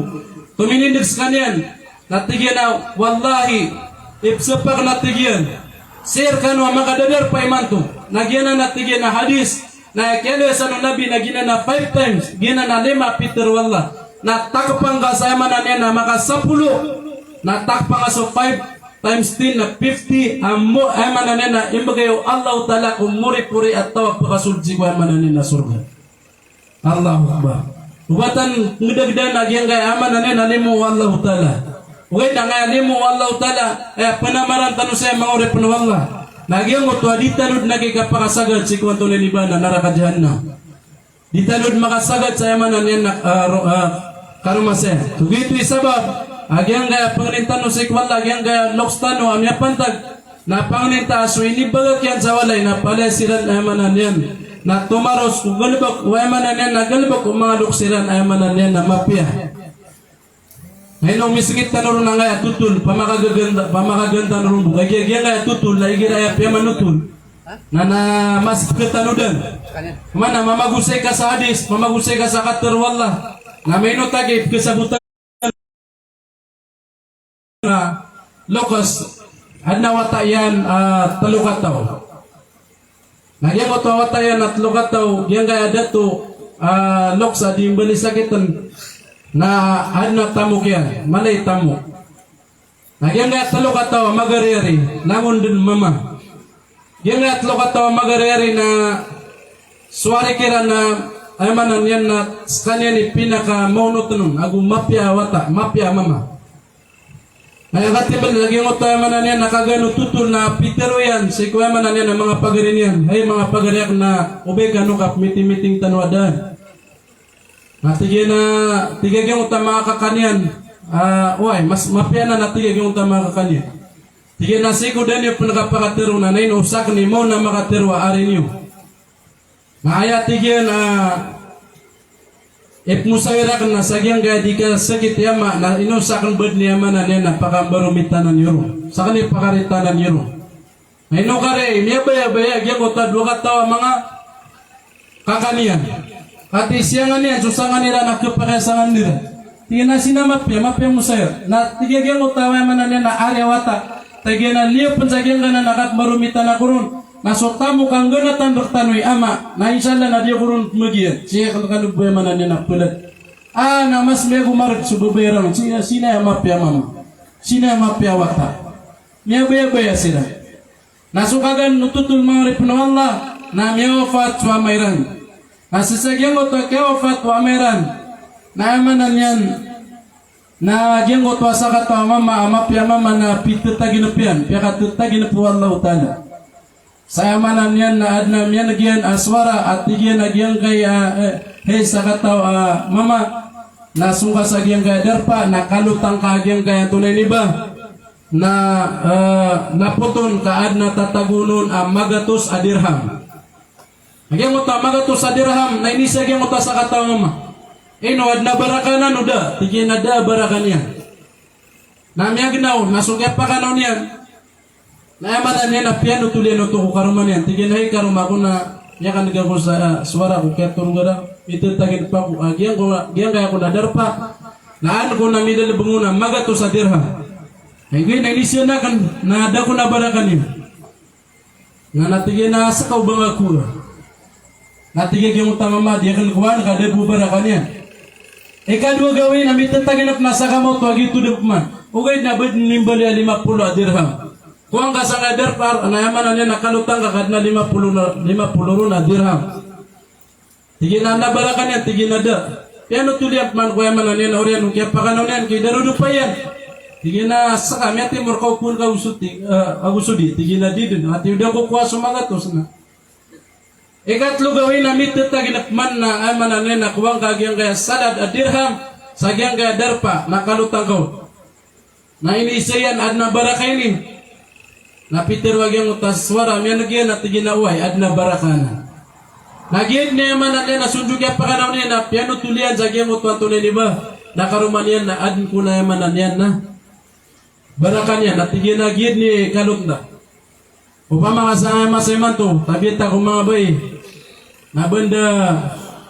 Tominindg skaniyan, na tig iyan a, wallahi, ipspak na tig iyan, sii rkano a makadadarpa imanto. Na giyanan a tig iyan a hadis, na kiyaloya san o Nabi na giyanan a five times, giyanan a lima a pitharo o Allah. Na takpang ka sa aya maana niyan a makasapolo, na takpang ka so five times ten na fifty, a mo-, aya maana niyan na imbgay o Allahu Ta'ala ko moripori a taw a pkasold sii ko aya maana niyan na sorga. Allahu Akbar. Oba tano ngdagda na giyangkaya aya maana niyan na limo o Allahu Ta'ala. Ogaid na angkaya limo o Allahu Ta'ala, aya pnamaran tano saya manga oripn o Allah. Na giyangkoto a di tano dn a kikapakasagad sii ko antonaa ini ba na naraka jahannam. Di tano dn makasagad sa aya maana niyan na, ah, ro-, ah, karoma saya. Ogaid oto i sabap a giyangkaya pangnin tano sii ko Allah, giyangkaya loks tano a miyapantag na pangnin ta a so inibagak iyan sa walay na palaya siran aya maana niyan na tomaros ko galbk, o aya maana niyan na galbk o manga loks iran aya maana niyan na mapiya. Ino misgit tano ron angkaya totol, pamakagaganda, pamakaganda tano ron bo. Kagiya giyangkaya totol na igira aya piyamanotol na, na mas pkhatanodan. Mana mamagosay ka sa hadis, mamagosay ka sa katharo o Allah. Na maino ta gi pkhasabotan na loks, adn a wata iyan a tlo kataw. Na giyangkoto a wata iyan a tlo kataw, giyangkaya dato a loks a di mbalisakitn na adn a tamok iyan, mala i tamok. Na giyangkaya tlo kataw a magariyari, langon dn mama. Giyangkaya tlo kataw a magariyari na so ari kiran na, aya maana niyan na skaniyan i pinakamaonotn on ago mapiya a wata, mapiya a mama. Na aya katimbl na giyangkoto, aya maana niyan na kagano totol na pitharo iyan sii ko, aya maana niyan na manga pagari niyan, hay manga pagari akn, na o ba kano kapmiti-miting tano a daan. Na tig iyan a, tig a giyangkoto a manga kaka niyan, a, oway, mas mapiya anan, na tig a giyangkoto a manga kaka niyan. Tig iyan a sii ko da niyo pn kapakatharo na, na ino sakn i maona a makatharo a ari niyo. Na aya tig iyan a ipmosawir akn na sa giyangkaya di kasakit i ama, na ino sakn badn i, aya maana niyan na pakambaromitanan iyo ron. Sakn i pakaritanan iyo ron. Na ino kari, miyabaya-baya giyangkoto a dowa kataw a manga kaka niyan. Katii siyangan iyan so sangan iran a khapakay a sangan iran. Tig iyan a sii na mapiya, mapiya mosawir. Na tig a giyangkoto a, aya maana niyan na ari a wata, tig iyan a liyo pn sa giyangkanan a kapmbaromitan ako ron. Na so tamok a ngganatan rktano i ama, na insha Allah na di ako ron pmagiyan. Sii akn kano bo, aya maana niyan na plad. A, na mas miyagomarg so babay iran on. Sii, sii na aya mapiya a mama. Sii na aya mapiya a wata. Miyabaya-baya siran. Na so kagan o totol, manga oripn o Allah, na miyawafat so ama iran. Na sii sa giyangkoto a kiyawafat o ama iran, na aya maana niyan na giyangkoto a sakataw a mama a mapiya a mama na pitataginp iyan, piyakatataginp o Allahu Ta'ala. Sa aya maana niyan na adn a miyan'g iyan a sowara a tig iyan a giyangkaya, eh, hay sakataw a mama, na song ka sa giyangkaya darpa, na kalotang ka a giyangkaya antonaa ini ba, na, eh, na poton ka adn a tatagoon on a magatos a dirham. Na giyangkoto a magatos a dirham na iniza giyangkoto a sakataw a mama. Ino, adn a baraka anan o da? Tig iyan a da a baraka niyan. Na miyagnaw, na so kiyapakanaw niyan na aya maana niyan na piyanotol iyan oto ko karoma niyan. Tig iyan a hay karoma ko, na miyakan'g ako sa, ah, sowara ko kiyatorog a da, mitataginp ako, ah, giyangko, giyangkaya ko na darpa, na an ko na milalbng on a magatos a dirham. Ay, giyangkaya na iniza akn, na da ko na baraka niyan. Na, na tig iyan a ska o ba ngka kowa. Na tig a giyangkoto a mama a di akn kowaan ka da bo baraka niyan. Ikadowa gawii na mitataginp na sakamaoto a giyoto dn pman. Ogaid na badn imbaloy a lima polo a dirham. Kowaan ka sangkaya darpa, na aya maana niyan na kalotang ka ka adn a lima polo na, lima polo ron a dirham. Tig iyan a adn a baraka niyan, tig iyan a da. Piyanotol iyan pman ko, aya maana niyan na oriyan o kiyapakanaw niyan, kidarodopa iyan. Tig iyan a ska, miyatimor ka o phoon ka ago so di, eh, ago so di. Tig iyan a di dn. Ati o da ko kowa so magatos na. Ikatlo gawii na mitataginp pman na, aya maana niyan na kowaan ka giyangkaya salad a dirham sa giyangkaya darpa, na kalotang ka on. Na iniza iyan a adn a baraka ini. Na pitharo a giyangkoto a sowara a miyan'g iyan a tig iyan a oway, adn a baraka anan. Na giya dn, aya maana niyan na so dn o kiyapakanaw niyan na piyanotol iyan sa giyangkoto a antonaa ini ba, na karoma niyan na adn ko na, aya maana niyan na baraka niyan. Na tig iyan a giya dn i kalot nda. Opama ka sangkaya masa imanto, tabiya ta ko manga bai. Na banda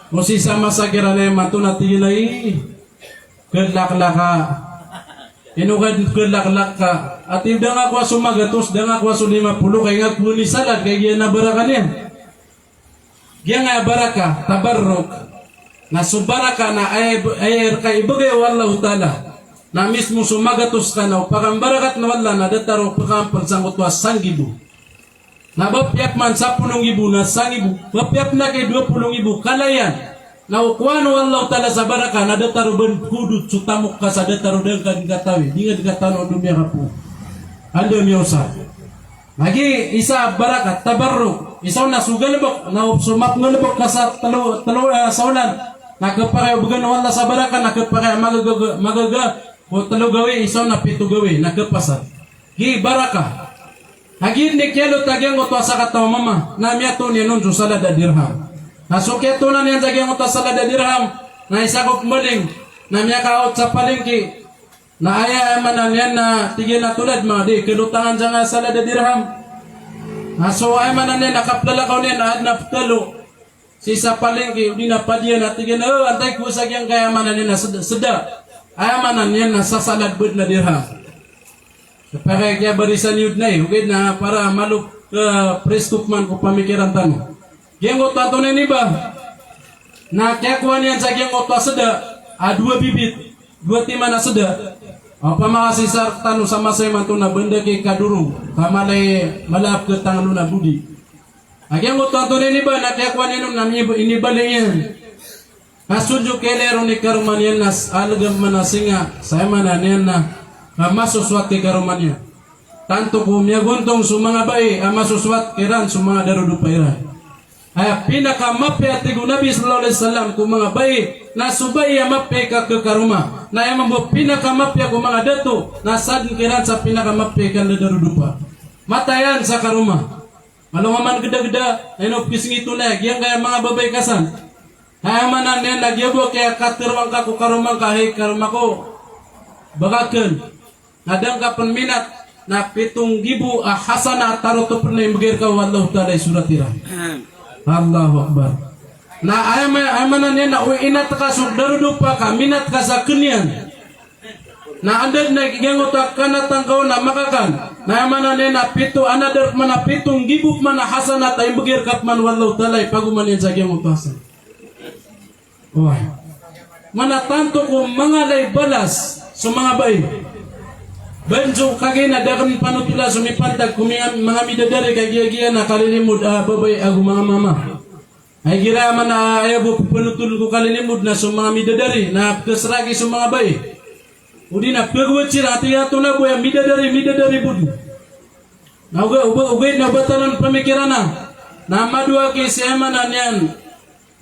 o sii sa masa kiran a imanto na tig iyan a, i, khlaklak ka. Ino ka dn khlaklak ka? Ati o da ngka kowa so magatos, da ngka kowa so lima polo, ka ingka kowa ni salad, ka giya na baraka niyan. Giyangkaya baraka, tabarruk. Na so baraka na aya, aya rka ibgay o Allahu Ta'ala. Na mismo so magatos ka na o pakambarakat o Allah na datar o pkaampl sangkoto a sanggibo. Na ba piyapman sapolo nggibo na sanggibo, ba piyapn a kay dowa polo nggibo, kala iyan. Na o kowaan o Allahu Ta'ala sa baraka na datar o ba pkhaodot so tamok ka sa datar o da ngka dn katawi, di ngka dn katano anda miyakapoon, anda miyaosar. Na giya isa a baraka, tabarruk, isa on na so galbk, na o so mapngalbk ka sa tlo, tlo, eh, sa olan, na khapakay o bgan o Allah sa baraka, na khapakay a magaga, magaga o tlo gawii, isa on na pito gawii, na khapasad. Giya baraka. Na giya dn i kiyalot a giyangkoto a sakataw a mama, na miyatoon iyan on so salad a dirham. Na so kiyatoonan iyan sa giyangkoto a salad a dirham, na isa ko pmaling, na miyakaawt sa palingki, Na aya, aya maana niyan na tig iyan a tolad, manga di kalotangan sangkaya salad a dirham. Na so aya maana niyan na kaplalakaw niyan na adn a ptalo sii sa palengke, odi na padiyan, a tig iyan a, "O, antai ko sa giyangkaya maana niyan na seda, seda." Aya maana niyan na sasalad bo dn a dirham. Kapakay kiya barisan iyo dn ai, ogaid na para malo, eh, presko pman ko pamikiran tano. Giyangkoto a antonaa ini ba na kiyakowa niyan sa giyangkoto a seda a dowa bibit, dowa timan a seda. Opama ka sii sa rktano sa masa imanto na banda ki kadorog, ka mala i, mala a pkatanglo na bodi. A giyangkoto a antonaa ini ba na kiyakowa niyan on na ini, inibaloy iyan. Na so dn so kiyailay ron i karoma niyan na s-, algam man a singa, sa aya maana niyan na, na masosowat i karoma niyan. Tanto ko miyagontong so manga bai a masosowat kiran so manga darodopa iran. Aya pinakamapiya, tig o Nabi sallallahu alaihi wasallam, ko manga bai na so bai a mapiya i kakhakaroma. Na aya mambo pinakamapiya ko manga dato na sadn kiran sa pinakamapiya i kandarodopa. Matayan sa karoma. Malo nga man gdagda, na ino pkisngit on a giyangkaya manga babay ka san. Aya maana niyan na giya bo a kiyakatharo angka ko karoma ngka, hay karoma ko, baka akn, na da ngka pn minat, na pito nggibo a hasanat a tarotop na imbgay rka o Allahu Ta'ala i sorat iran. Allahu Akbar. Na aya ma-, aya maana niyan na o inat ka so darodopa ka minat ka sa kn iyan. Na anda dn a giyangkoto a kanatan ka on a makakan, na aya maana niyan na pito, another pman a pito nggibo pman a hasanat a imbgay rka pman o Allahu Ta'ala i pagoman iyan sa giyangkoto a hasanat. Oway. Mana tanto ko manga lay balas so manga bai. Ba dn so kagiya na da akn panotola so mipantag ko manga, manga midadari ka giya-giya na kalilimod a babay ago manga mama. Ay gira man a aya bo pphanotolen ko kalilimod na so manga midadari na pkhasragi so manga bai. Odi na pkhagowad siran a tig iyan a antonaa bo aya midadari, midadari bo dn. Na oga-, oga-, ogaid na oba tano pamikiran a na madowa ki si aya maana niyan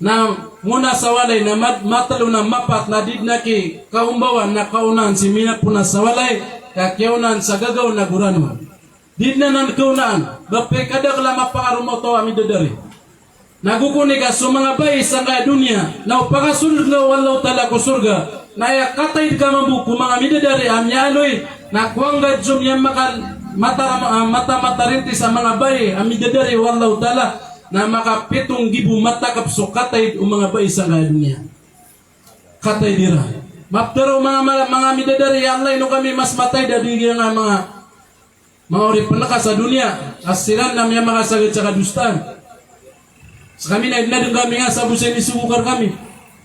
na mona sa walay na mat-, matlo na mapat na di dn a ki kaombawan na kaonaan si minapona sa walay ka kiyaonaan sa gagaw na goranon. Di dn anan kaonaan, ba pkadakl a mapangaroma o taw a midadari. Na gokoni ka so manga bai sangkaya doniya, na o pakasold ngka o Allahu Ta'ala ko sorga, na aya kataid ka mambo ko manga midadari a miyaaloy, na kowa ngka dn so miyamakan mata, ah, mata, matarintis a manga bai a midadari o Allahu Ta'ala, na makapito nggibo matakp so kataid o manga bai sangkaya doniya. Kataid iran. Maptharo o manga, manga, manga midadari, "Ya Allah, ino kami mas mataid a di giyangkaya manga manga oripn ka sa doniya, a siran na miyamakasagad sa kadosaan. Skami na di dn a dn kami nga sa bo sa inisogo ka rkami."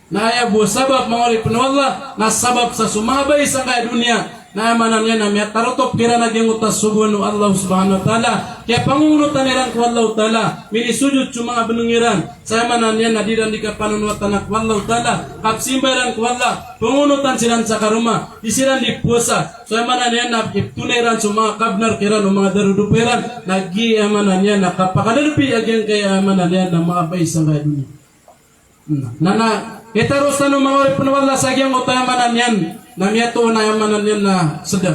Na aya bo a sabap, manga oripn o Allah, na sabap sa so manga bai sangkaya doniya na aya maana niyan na miyatarotop kiran a giyangkoto a sogoan o Allah subhanahu wa ta'ala. Kiyapangongonotan iran ko Allah ta'ala, minisojod so manga bnng iran. Sa aya maana niyan na di ran di kapanonowatan ko Allah ta'ala, kapsimba iran ko Allah, pangonotan siran sa karoma, di siran di powasa. So aya maana niyan na iptonay iran so manga kabnar kiran o manga darodopa iran, na giya aya maana niyan na kapakalalabi a giyangkaya aya maana niyan na manga bai sangkaya doniya. Na, na, na, itaros tano manga oripn o Allah sa giyangkoto aya maana niyan na miyatoon a aya maana niyan na seda.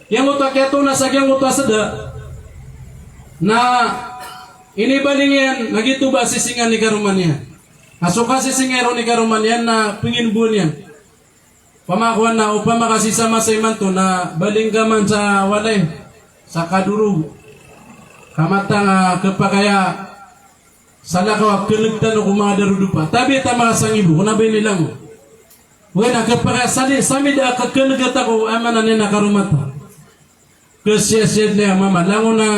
Giyangkoto a kiyatoon a sa giyangkoto a seda. Na inibaling iyan, na giyoto ba sisingan i karoma niyan. Na so kasisingan ron i karoma niyan na pnginboon iyan. Opama ka na, opama ka sii sa masa imanto na baling ka man sa walay, sa kadorog, ka matag a khapakay a salakaw a khneg tano ko manga darodopa. Tabiya ta manga sangibo, kna ba ini langon. Oway na khapakay a sali, samid a khneg tano ko, aya maana niyan na karoma ta. Khasiyasiya dn a mama, langon a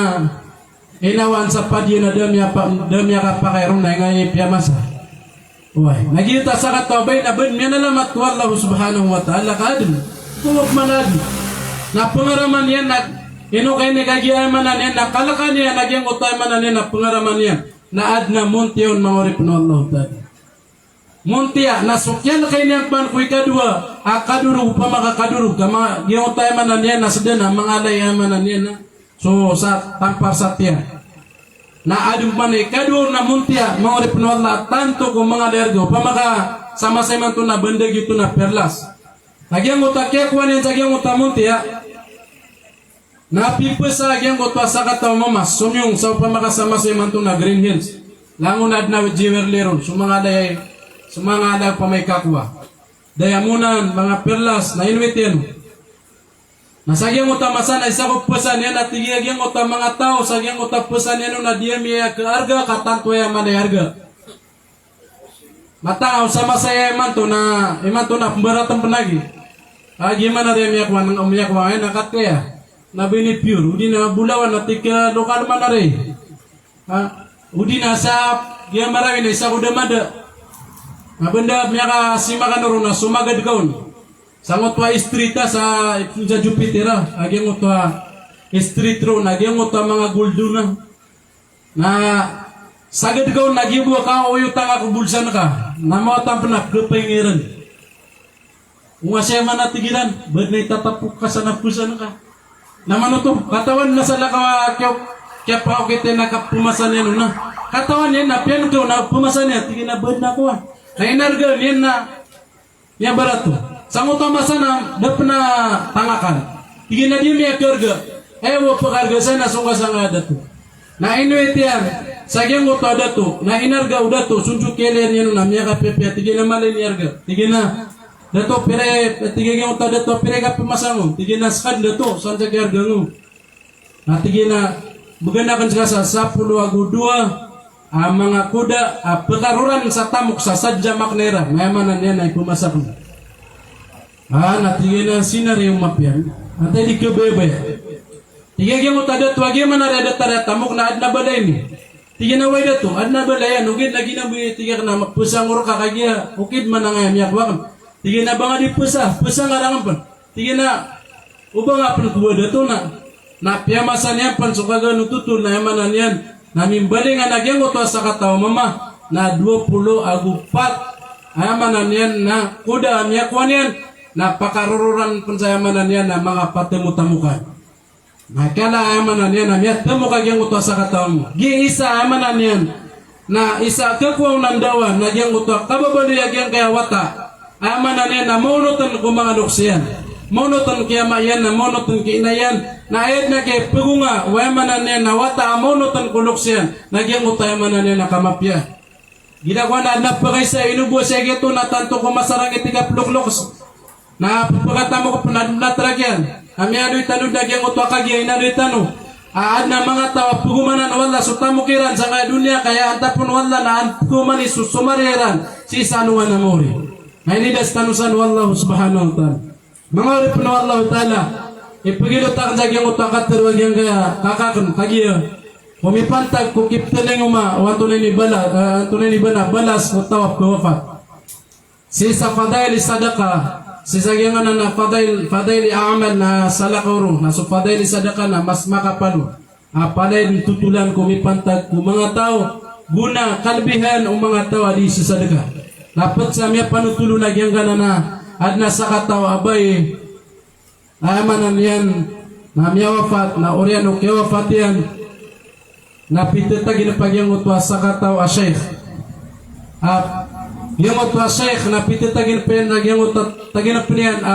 inawaan sa padiyan a da miyapa-, da miyakapakay ron na ingd i piyamasa. Oway, na giyoto a sakataw a bai na ba dn miyanalamat ko Allah subhanahu wa ta'ala ka adn. Ko pman adn. Na pngarama niyan na ino ka ini kagiya aya maana niyan na kalka niyan a giyangkoto aya maana niyan na pngarama niyan. Na adn a montiya on manga oripn o Allah ta'ala. Montiya, na so kiyalkay niyan pman ko ikadowa a kadorog, opama ka kadorog, ka ma-, giyangkoto aya maana niyan na seda na manga lay aya maana niyan na so sa tampar sa tiyan. Na adn pman a ikadowa na montiya, manga oripn o Allah, tanto ko manga lay a rgaw, opama ka sa masa imanto na banda giyoto na perlas. Na giyangkoto a kiyakowa niyan sa giyangkoto a montiya, na pipasa giyangkoto a sakataw a mama, somiyong sa opama ka sa masa imanto na Green Hills. Langon a adn a jewelry ron, so manga lay, so manga lay opama i kakowa. Diamond, manga perlas, na ino i tiyan on. Na sa giyangkoto a masa na isa ko pesan iyan a tig iyan a giyangkoto a manga taw sa giyangkoto a pesan iyan on na di aya miyakaarga ka tanto aya mala i arga. Matag o sa masa iyan imanto na, imanto na pembaratn pn lagi. A giya man ari a miyakowa, miyakowa iyan na katii aya na ba ini pure, odi na bolawan na tig a lokal man ari. Ha? Odi na sa giya Marawi na isa ko da mada. Na ba nda miyakasimakan ron na so magad ka on. Sa ngoto a street a sa ipnja Jupiter a, a giyangkoto a street ron, a giyangkoto a manga gold on a. Na sagad ka on na giya bo a kaoyotang a ko bolsan ka. Na mawatan pn a pkapaingiran. Onga saya man a tig iran, ba adn a itatapok ka sa na pesan ka. Na manoto, katawan na salakaw a kiya, kiyapaokit iyan a kapemasa niyan on na. Katawan iyan na piyaneg ka on na pemasa niyan, tig iyan a ba adn a kowan. Na inarga niyan na miyabarato. Sa ngoto a masa na da pn a tangakan. Tig iyan a di miyakaarga. Aya bo a pkaarga saya na so ngka sangkaya dato. Na inowit iyan sa giyangkoto a dato, na inarga o dato, so ndodon a kiyailay niyan on na miyakapiyapiya, tig iyan a mala i inarga. Tig iyan a, "Dato, pira," tig iyan a giyangkoto a dato, "pira i kapemasa ngka on?" Tig iyan a, "Skadn dato, san sa kiyaarga ngka on?" Na tig iyan a, "Bgan akn ska sa sapolo ago dowa a manga koda a pkaroran sa tamok sa sadn sa makna iran, na aya maana niyan na ipemasa akn." A, na tig iyan a, "Sii na riyo mapiya." Antaa i di kabayabaya. Tig iyan a giyangkoto a dato a giya man ari a datar a tamok na adn a bala ini. Tig iyan a, "Oway dato, adn a bala iyan, ogaid na giya bo i tig akn a mapesa ngka rka kagiya, ogaid man angkaya miyakowa akn." Tig iyan a, "Ba nga di pesa, pesa nga rakn pn." Tig iyan a, "O ba nga pn kowa dato na." Na piyamasa niyan pn so kagaan o totol na aya maana niyan na mimbalingan a giyangkoto a sakataw a mama na dowa polo ago pat, aya maana niyan na koda a miyakowa niyan, na pakarororan pn sa aya maana niyan na manga patemotamokan. Na kala aya maana niyan na miyatemok a giyangkoto a sakataw a mama. Giya isa aya maana niyan na isa a kakowa on a ndawa na giyangkoto a kababaloy a giyangkaya wata. Aya maana niyan na maonotn ko manga loks iyan. Maonotn ki ama iyan, na maonotn ki ina iyan. Na aya dn a kiyapagonga o aya maana niyan na wata a maonotn ko loks iyan, na giyangkoto aya maana niyan na kamapiya. Giya kowan na adn a pkaisa, ino bo a sii giyoto na tanto ko masarangit i kaploklok. Na pphakatamok pn a adn a trak iyan. Na miyaaloy tano dn a giyangkoto a kagiya inaloy tano a adn a manga taw a pgomanan o Allah so tamok iran sangkaya doniya, ka aya antap on o Allah na an pgomani so somariya iran sii sa alongan a maori. Na inidas tano san o Allah subhanahu wa ta'ala. Manga oripn o Allah ta'ala, ipagilot akn sa giyangkoto a katharo a giyangkaya kakakn kagiya ko mipantag ko kipthalingoma o antonaa ini bala, eh, antonaa ini ba na balas o taw a pkhawafat. Sii sa fadail i sadaqah, sii sa giyangkanan a fadail, fadail i a'mal na salakaw ron, na so fadail i sadaqah na mas makapal on. A palaya dn totolan ko mipantag ko manga taw, go na kalebihan o manga taw a dii sasadaqah. Na pd sa miyapanotol on a giyangkanan a adn a sakataw a bai, aya maana niyan na miyawafat, na oriyan o kiyawafat iyan na pitataginp a giyangkoto a sakataw a sheikh. A giyangkoto a sheikh na pitataginp iyan a giyangkoto a taginp iyan a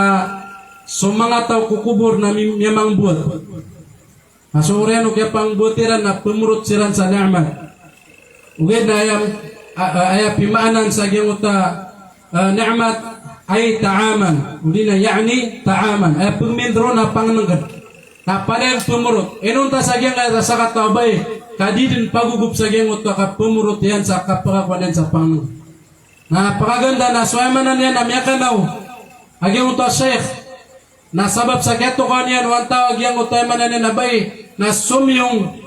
so manga taw ko kobor na mi-, miyamangbowat. Na so oriyan o kiyapangbowat iran na pmorot siran sa ni'mat. Ogaid na aya, a, a, aya pimaanan sa giyangkoto a, a, ni'mat ay ta'aman. Odi na ya'ni ta'aman. Aya pmindro na pangnngkn. Na palaya pmorot. Inonta sa giyangkaya sakataw a bai, ka di dn pagogop sa giyangkoto a kapmorot iyan sa kapakakowa niyan sa pangnngkn. Na pakaganda na so aya maana niyan na miyakanaw a giyangkoto a sheikh. Na sabap sa kiyatokawan iyan o antawaa giyangkoto a aya maana niyan na bai na somiyong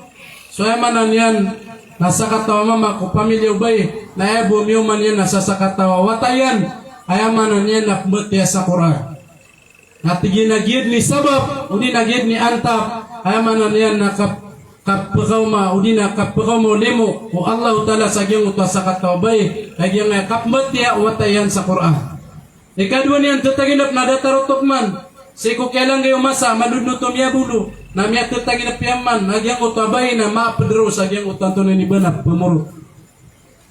so aya maana niyan na sakataw a mama ko pamilya o bai, na aya bo miyoman iyan na sa sakataw a wata iyan, aya maana niyan na pmbatiya sa Qur'an. Na tig iyan a giya dn i sabap, odi na giya dn i antap, aya maana niyan na kap-, kapkaoma, odi na kapkaoma o limo o Allahu Ta'ala sa giyangkoto a sakataw a bai, a giyangkaya kapmbatiya o wata iyan sa Qur'an. Ikadowa niyan tataginp na datar oto pman sii ko kiyalanggay o masa, madodon oto miyabolo, na miyatataginp iyan man a giyangkoto a bai na mapd roo sa giyangkoto antonaa ini ba na pmorot.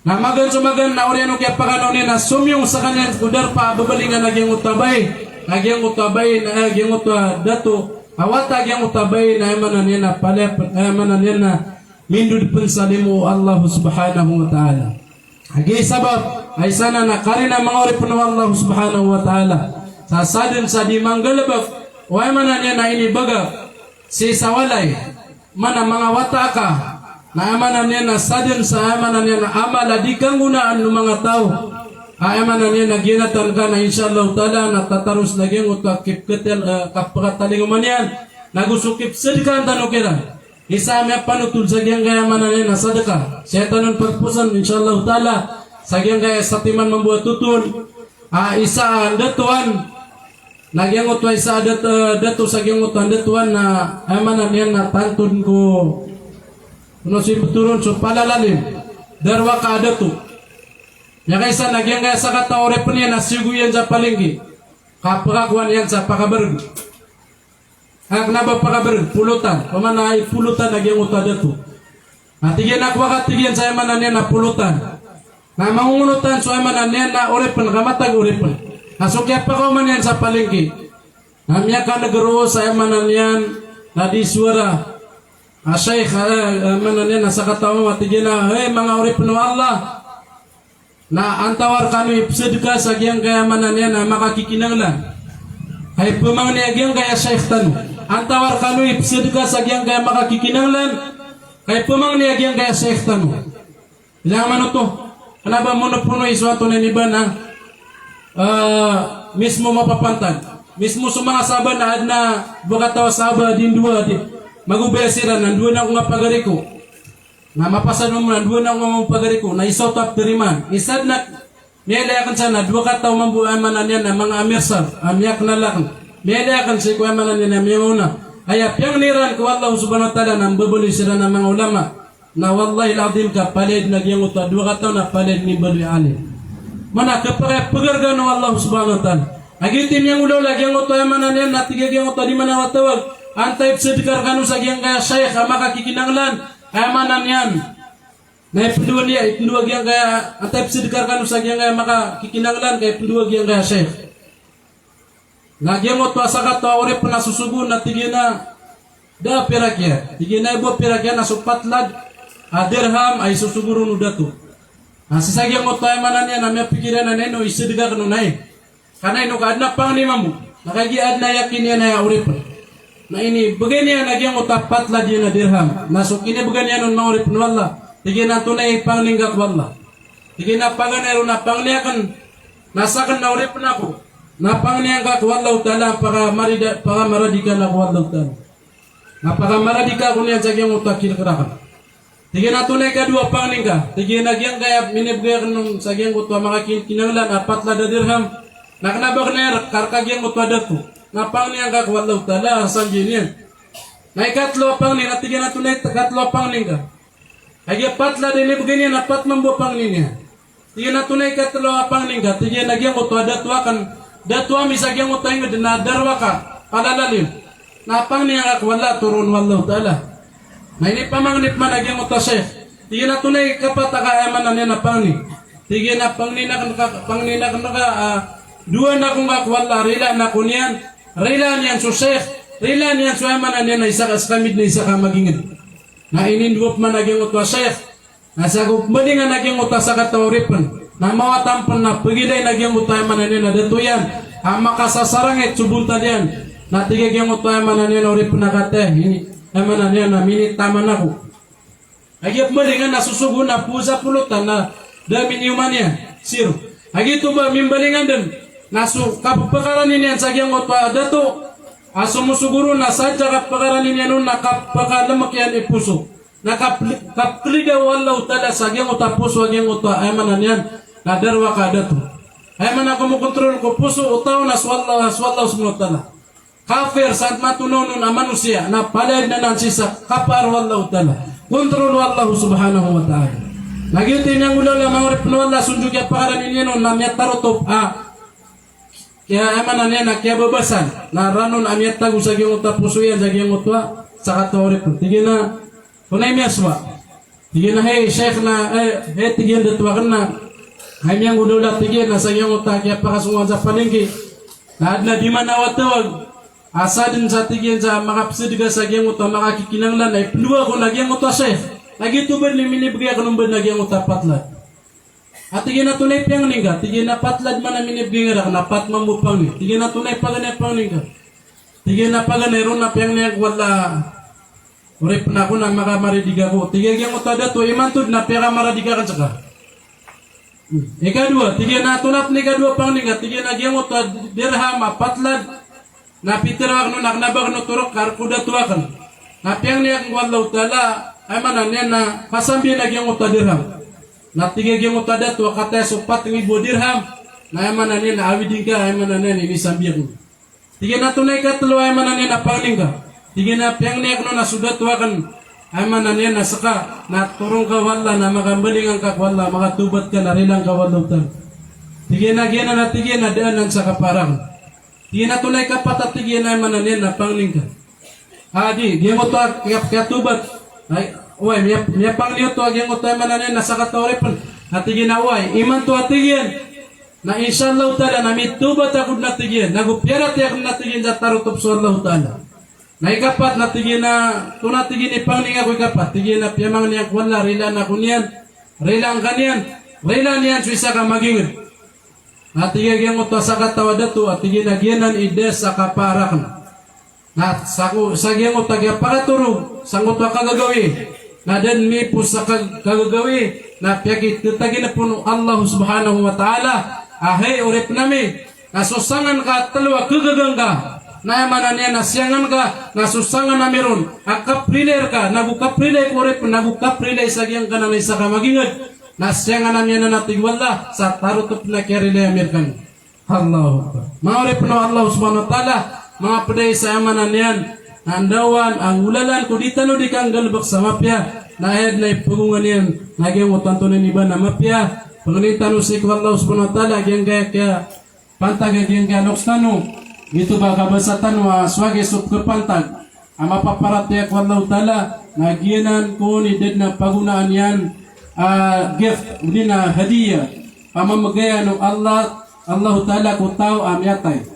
Na magaan so magaan na oriyan o kiyapakanaw niyan na somiyong skaniyan ko darpa a babalingan a giyangkoto a bai, a giyangkoto a bai na, a giyangkoto a dato a wata a giyangkoto a bai na aya maana niyan na palaya pn, aya maana niyan na mindod pn sa limo o Allah Subhanahu wa Ta'ala. A giya i sabap a isa nan a karina manga oripn o Allah Subhanahu wa Ta'ala. Sa sadn sa di manggalbk O aya maana niyan na inibagak sii sa walay, maana manga wata ka, na aya maana niyan na sadn sa aya maana niyan na amal a di kanggonaan o manga taw. Aya maana niyan na giyanatan ka na insha Allah taala na tataros na giyangkoto a kipkhatal, eh, kapkhatalingoma niyan, nago so kipsadkaan tano kiran. Isa a miyapanotol sa giyangkaya maana niyan na sadka. Sii tano pagposan, insha Allah taala, sa giyangkaya satiman mambo a toton. A isa a ndatoan. Na giyangkoto a isa a dat-, eh, dato sa giyangkoto a ndatoan na, aya maana niyan na tanto ko, no, si betoron so palalalim. Darowaka a dato. Miyakaisa na giyangkaya sakataw a oripn iyan na siyogo iyan sa palingki. Kapkakowa niyan sa pakabrg. A kna ba pakabrg, polotan. Pamana i polotan a giyangkoto a dato. Na tig iyan a kowa ka, tig iyan, sa aya maana niyan na polotan. Na mangongonotan so aya maana niyan na oripn, ka matag oripn. Na so kiyapakaoma niyan sa palingki, na miyakaneg roo sa aya maana niyan na di sowara a shaykh, eh, aya maana niyan na sakataw a tig iyan a, "Hay manga oripn o Allah, na antawaa rkano i psadka sa giyangkaya maana niyan a makakikinanglan, ka ipmangni a giyangkaya shaykh tano. Antawaa rkano i psadka sa giyangkaya makakikinanglan, ka ipmangni a giyangkaya shaykh tano." Ilay man oto, kna ba monopono i so antonaa ini ba na, eh, mismo mapapantag. Mismo so manga sahaba na adn a dowa kataw a sahaba a di ndowa, di magobay siran na ndowa na ako nga pagari ko. Na mapasad mambo na ndowa na ako nga pagari ko, na isa oto a ptarimaan. Isa dn a miyailay akn sa na dowa kataw mambo a aya maana niyan na manga amirsal a miyaknal akn. Miyailay akn sii ko aya maana niyan na miyaona. Aya piyangni iran ko Allah subhanahu wa ta'ala na mbabaloy siran a manga ulama. Na wallahil adhim ka palaya dn a giyangkoto a dowa kataw na palaya dn i mbaloy a alim. Maana ka pagari, pagari o Allah subhanahu wa ta'ala. A giyoto i miyanggolawla a giyangkoto a aya maana niyan na tig a giyangkoto a di man a watawag. Antaa i psadka rkano sa giyangkaya shaykh a makakikinanglan. Aya maana niyan na ipndowa niyan, ipndowa giyangkaya, antaa i psadka rkano sa giyangkaya makakikinanglan, ka ipndowa giyangkaya shaykh. Na giyangkoto a sakataw a oripn a sosogoon na tig iyan a da a pirak iyan. Tig iyan a bo a pirak iyan na so patlad a dirham a isosogo ron o dato. Na sii sa giyangkoto a aya maana niyan na miyapikir iyan a na ino i sadka akn on ai. Ka na ino ka adn a pangni mambo. Na kagiya adn a yakin iyan a aya oripn. Na inibgay niyan a giyangkoto a patlad iyan a dirham. Na so kinibgan iyan on manga oripn o Allah, tig iyan a antonaa i pangni ngka ko Allah? Tig iyan a paganay ron a pangni akn na sakn na oripn ako, na pangni ngka ko Allahu Ta'ala a pakamarida-, pakamaradika ako ko Allahu Ta'ala. Na pakamaradika ako niyan sa giyangkoto a kilkar akn. Tig iyan a antonaa i kadowa a pangni ngka? Tig iyan a giyangkaya minibgay akn on sa giyangkoto a makakikinanglan a patlad a dirham. Na kna ba kna iyan rk, ka rk a giyangkoto a dato. Na pangni ngka ko Allahu Ta'ala, a sanji niyan. Na ikatlo a pangni, na tig iyan a antonaa i katlo a pangni ngka? A giya patlad a inibgay niyan na pat mambo a pangni niyan. Tig iyan a antonaa i katlo a pangni ngka? Tig iyan a giyangkoto a dato akn, dato ami sa giyangkoto a ingd na darowaka, palalalim. Na pangni ngka ko Allah, toroon o Allahu Ta'ala. Na inipamangni pman a giyangkoto a shaykh. Tig iyan a antonaa i kapat a ka, aya maana niyan na pangni? Tig iyan a pangnin akn ka, pangnin akn ka, ah, dowan ako ngka ko Allah, rilaan ako niyan, rilaan iyan so shaykh, rilaan iyan so aya maana niyan na isa ka, ska midn a isa ka magingd. Na inindowa pman a giyangkoto a shaykh. Na sa ko pmbalingan a giyangkoto a sakataw a oripn, na mawatan pn na pgilayn a giyangkoto a aya maana niyan na dato iyan a makasasarangit so bontal iyan. Na tig a giyangkoto a aya maana niyan na oripn a kataya, ini, aya maana niyan na minitaman ako. A giya pmbalingan na sosogoon na poza polotan na da a miniyoma niyan, siro. A giyoto ba mimbalingan dn na so kapkarani niyan sa giyangkoto a dato a somosogo ron na sadn sa kapkarani niyan on na kapkalmk iyan i poso. Na kap-, kapklidaw o Allahu Ta'ala sa giyangkoto a poso a giyangkoto a aya maana niyan na darowaka a dato. Aya maana ko mokontrol ko poso o taw na so Allah, so Allah subhanahu wa ta'ala. Kafir sa matonaw on a manosiya na palaya dn anan sii sa kapaar o Allahu Ta'ala. Kontrol o Allah subhanahu wa ta'ala. Na giyoto i miyanggolawla manga oripn o Allah, so ndod kiyapakarani niyan on na miyatarotop a kiya, aya maana niyan na kiyababasan, na ranon a miyatago sa giyangkoto a poso iyan sa giyangkoto a sakataw a oripn. Tig iyan a, antonaa i miyasowa? Tig iyan a, hay shaykh na, eh, hay, tig iyan, dato akn na, hay miyanggolawla, tig iyan, na sa giyangkoto a kiyapakasongowan sa palingki na adn a di man a watawag a sadn sa, tig iyan, sa makapsadka sa giyangkoto a makakikinanglan, na ipndowa ako na giyangkoto a shaykh. Na giyoto bn i minibgay akn on bn a giyangkoto a patlad. A tig iyan a antonaa i pangni ngka? Tig iyan a patlad man a minibgay ngka rakn, na pat mambo a pangni. Tig iyan a antonaa i paganay a pangni ngka? Tig iyan a paganay ron na piyangni akn ko Allah, oripn ako na makamaridi ka ako. Tig iyan a giyangkoto a dato, imanto dn a piyakamaradik akn ska. Ikadowa, tig iyan a tonaa pn i ikadowa a pangni ngka, tig iyan a giyangkoto a dirham a patlad na pitharo akn on a kna ba akn oto rk ko dato akn. Na piyangni akn ko Allahu Ta'ala, aya maana niyan na pasambian a giyangkoto a dirham. Na tig iyan a giyangkoto a dato a kataya so pat nggibo a dirham, na aya maana niyan na awidi ngka, aya maana niyan na inisambi akn. Tig iyan a tonaa i ikatlo, aya maana niyan na pangni ngka. Tig iyan a piyangni akn on a so dato akn, aya maana niyan na ska, na toro ngka o Allah, na makambalingan ka ko Allah, makatawbat ka na rilaan ka o Allahu Ta'ala. Tig iyan a giyanan a tig iyan a da anan sa kapaar akn. Tig iyan a tonaa i ikapat a tig iyan a aya maana niyan na pangni ngka. A di, giyangkoto a kiya-, kiyatawbat. Ay, oway, miya-, miyapangni oto a giyangkoto a aya maana niyan na sakataw a oripn. A tig iyan a oway, imanto a tig iyan. Na insha Allahu Ta'ala na mitawbat ako dn a tig iyan. Nago piyaratiyaya akn a tig iyan sa tarotop so Allahu Ta'ala. Na ikapat na tig iyan a, tonaa tig iyan i pangni ngka ko ikapat. Tig iyan a piyamangni akn ko Allah, rilaan ako niyan, rilaan ka niyan, rilaan iyan so isa ka magingd. Na tig iyan a giyangkoto a sakataw a dato, a tig iyan a giyanan i da sa kapaar akn. Na sa ko, sa giyangkoto a kiyapakatorog sangkoto a kagagawii, na da dn miipos sa kag-, kagagawii, na piyakitataginpn o Allah Subhanahu wa Ta'ala a hay oripn ami, na so sangan ka a tlo a khagaga ngka, na aya maana niyan na siyangan ka, na so sangan ami ron a kaprilai rka, nago kaprilai ko oripn, nago kaprilai sa giyangkanan a isa ka magingd, na siyangan ami anan a tig o Allah, sa tarotop na kiyarilai ami rkano. Allahu Akbar. Manga oripn o Allah Subhanahu wa Ta'ala, manga pd a isa, aya maana niyan na ndawan a nggolalan ko di tano di kanggalbk sa mapiya, na aya dn a ipagonga niyan na giyangkoto a antonaa ini ba na mapiya. Pangnin tano sii ko Allah Subhanahu wa Ta'ala a giyangkaya kiyapantag a giyangkaya loks tano, giyoto ba kabasa tano a so agi so kapantag a mapaparatiyaya ko Allahu Ta'ala, na giyanan kon i da dn a pagonaan iyan a gift, odi na hadiya, pamamagayan o Allah, Allahu Ta'ala ko taw a miyatay.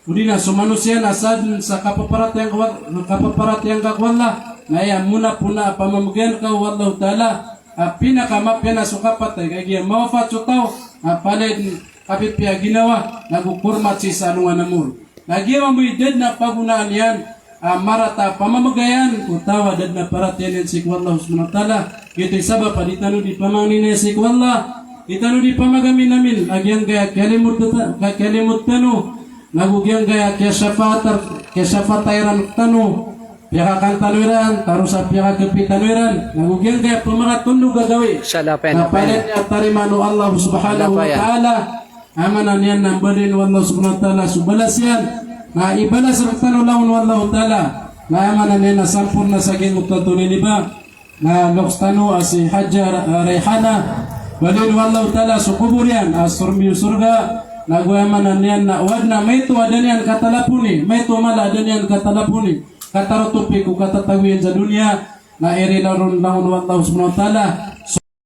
Odi na so manosiya na sa dn sa kapaparatiyaya ngka ko, kapaparatiyaya ngka ko Allah, na aya mona pona a pamamagayan ka o Allahu Ta'ala a pinakamapiya na so kapatay, kagiya mawafat so taw a palaya dn kapipiya a ginawa, nago kormat sii sa alongan a mor. Na giya mambo i da dn a pagonaan iyan a marata a pamamagayan ko taw a da dn a paratiyayaan iyan sii ko Allah Subhanahu wa Ta'ala. Giyoto i sabap a di tano di pamangninaya sii ko Allah, di tano di pamagaminamin a giyangkaya kiyalimod ta-, kiyalimod tano, nago giyangkaya kiyashafaat, kiyashafaat iran tano, piyakakan tano iran, taros a piyakakapi tano iran, nago giyangkaya pamaratondog a gawii. Insha Allah, na palaya niyan tarimaan o Allah Subhanahu wa Ta'ala. Aya maana niyan na mbaloyin o Allah Subhanahu wa Ta'ala so balas iyan. Na ibalas rktano langon o Allahu Ta'ala. Na aya maana niyan na samporna sa giyangkoto a antonaa ini ba na loks tano a si Hajjah Ra-, Rayhana. Mbaloyin o Allahu Ta'ala so kobor iyan a sorbi o sorga. Nago aya maana niyan na o adn a maito a da niyan katalaponi, maito a mala a da niyan katalaponi, katarotopi ko katatago iyan sa doniya, na irila ron langon o Allah Subhanahu wa Ta'ala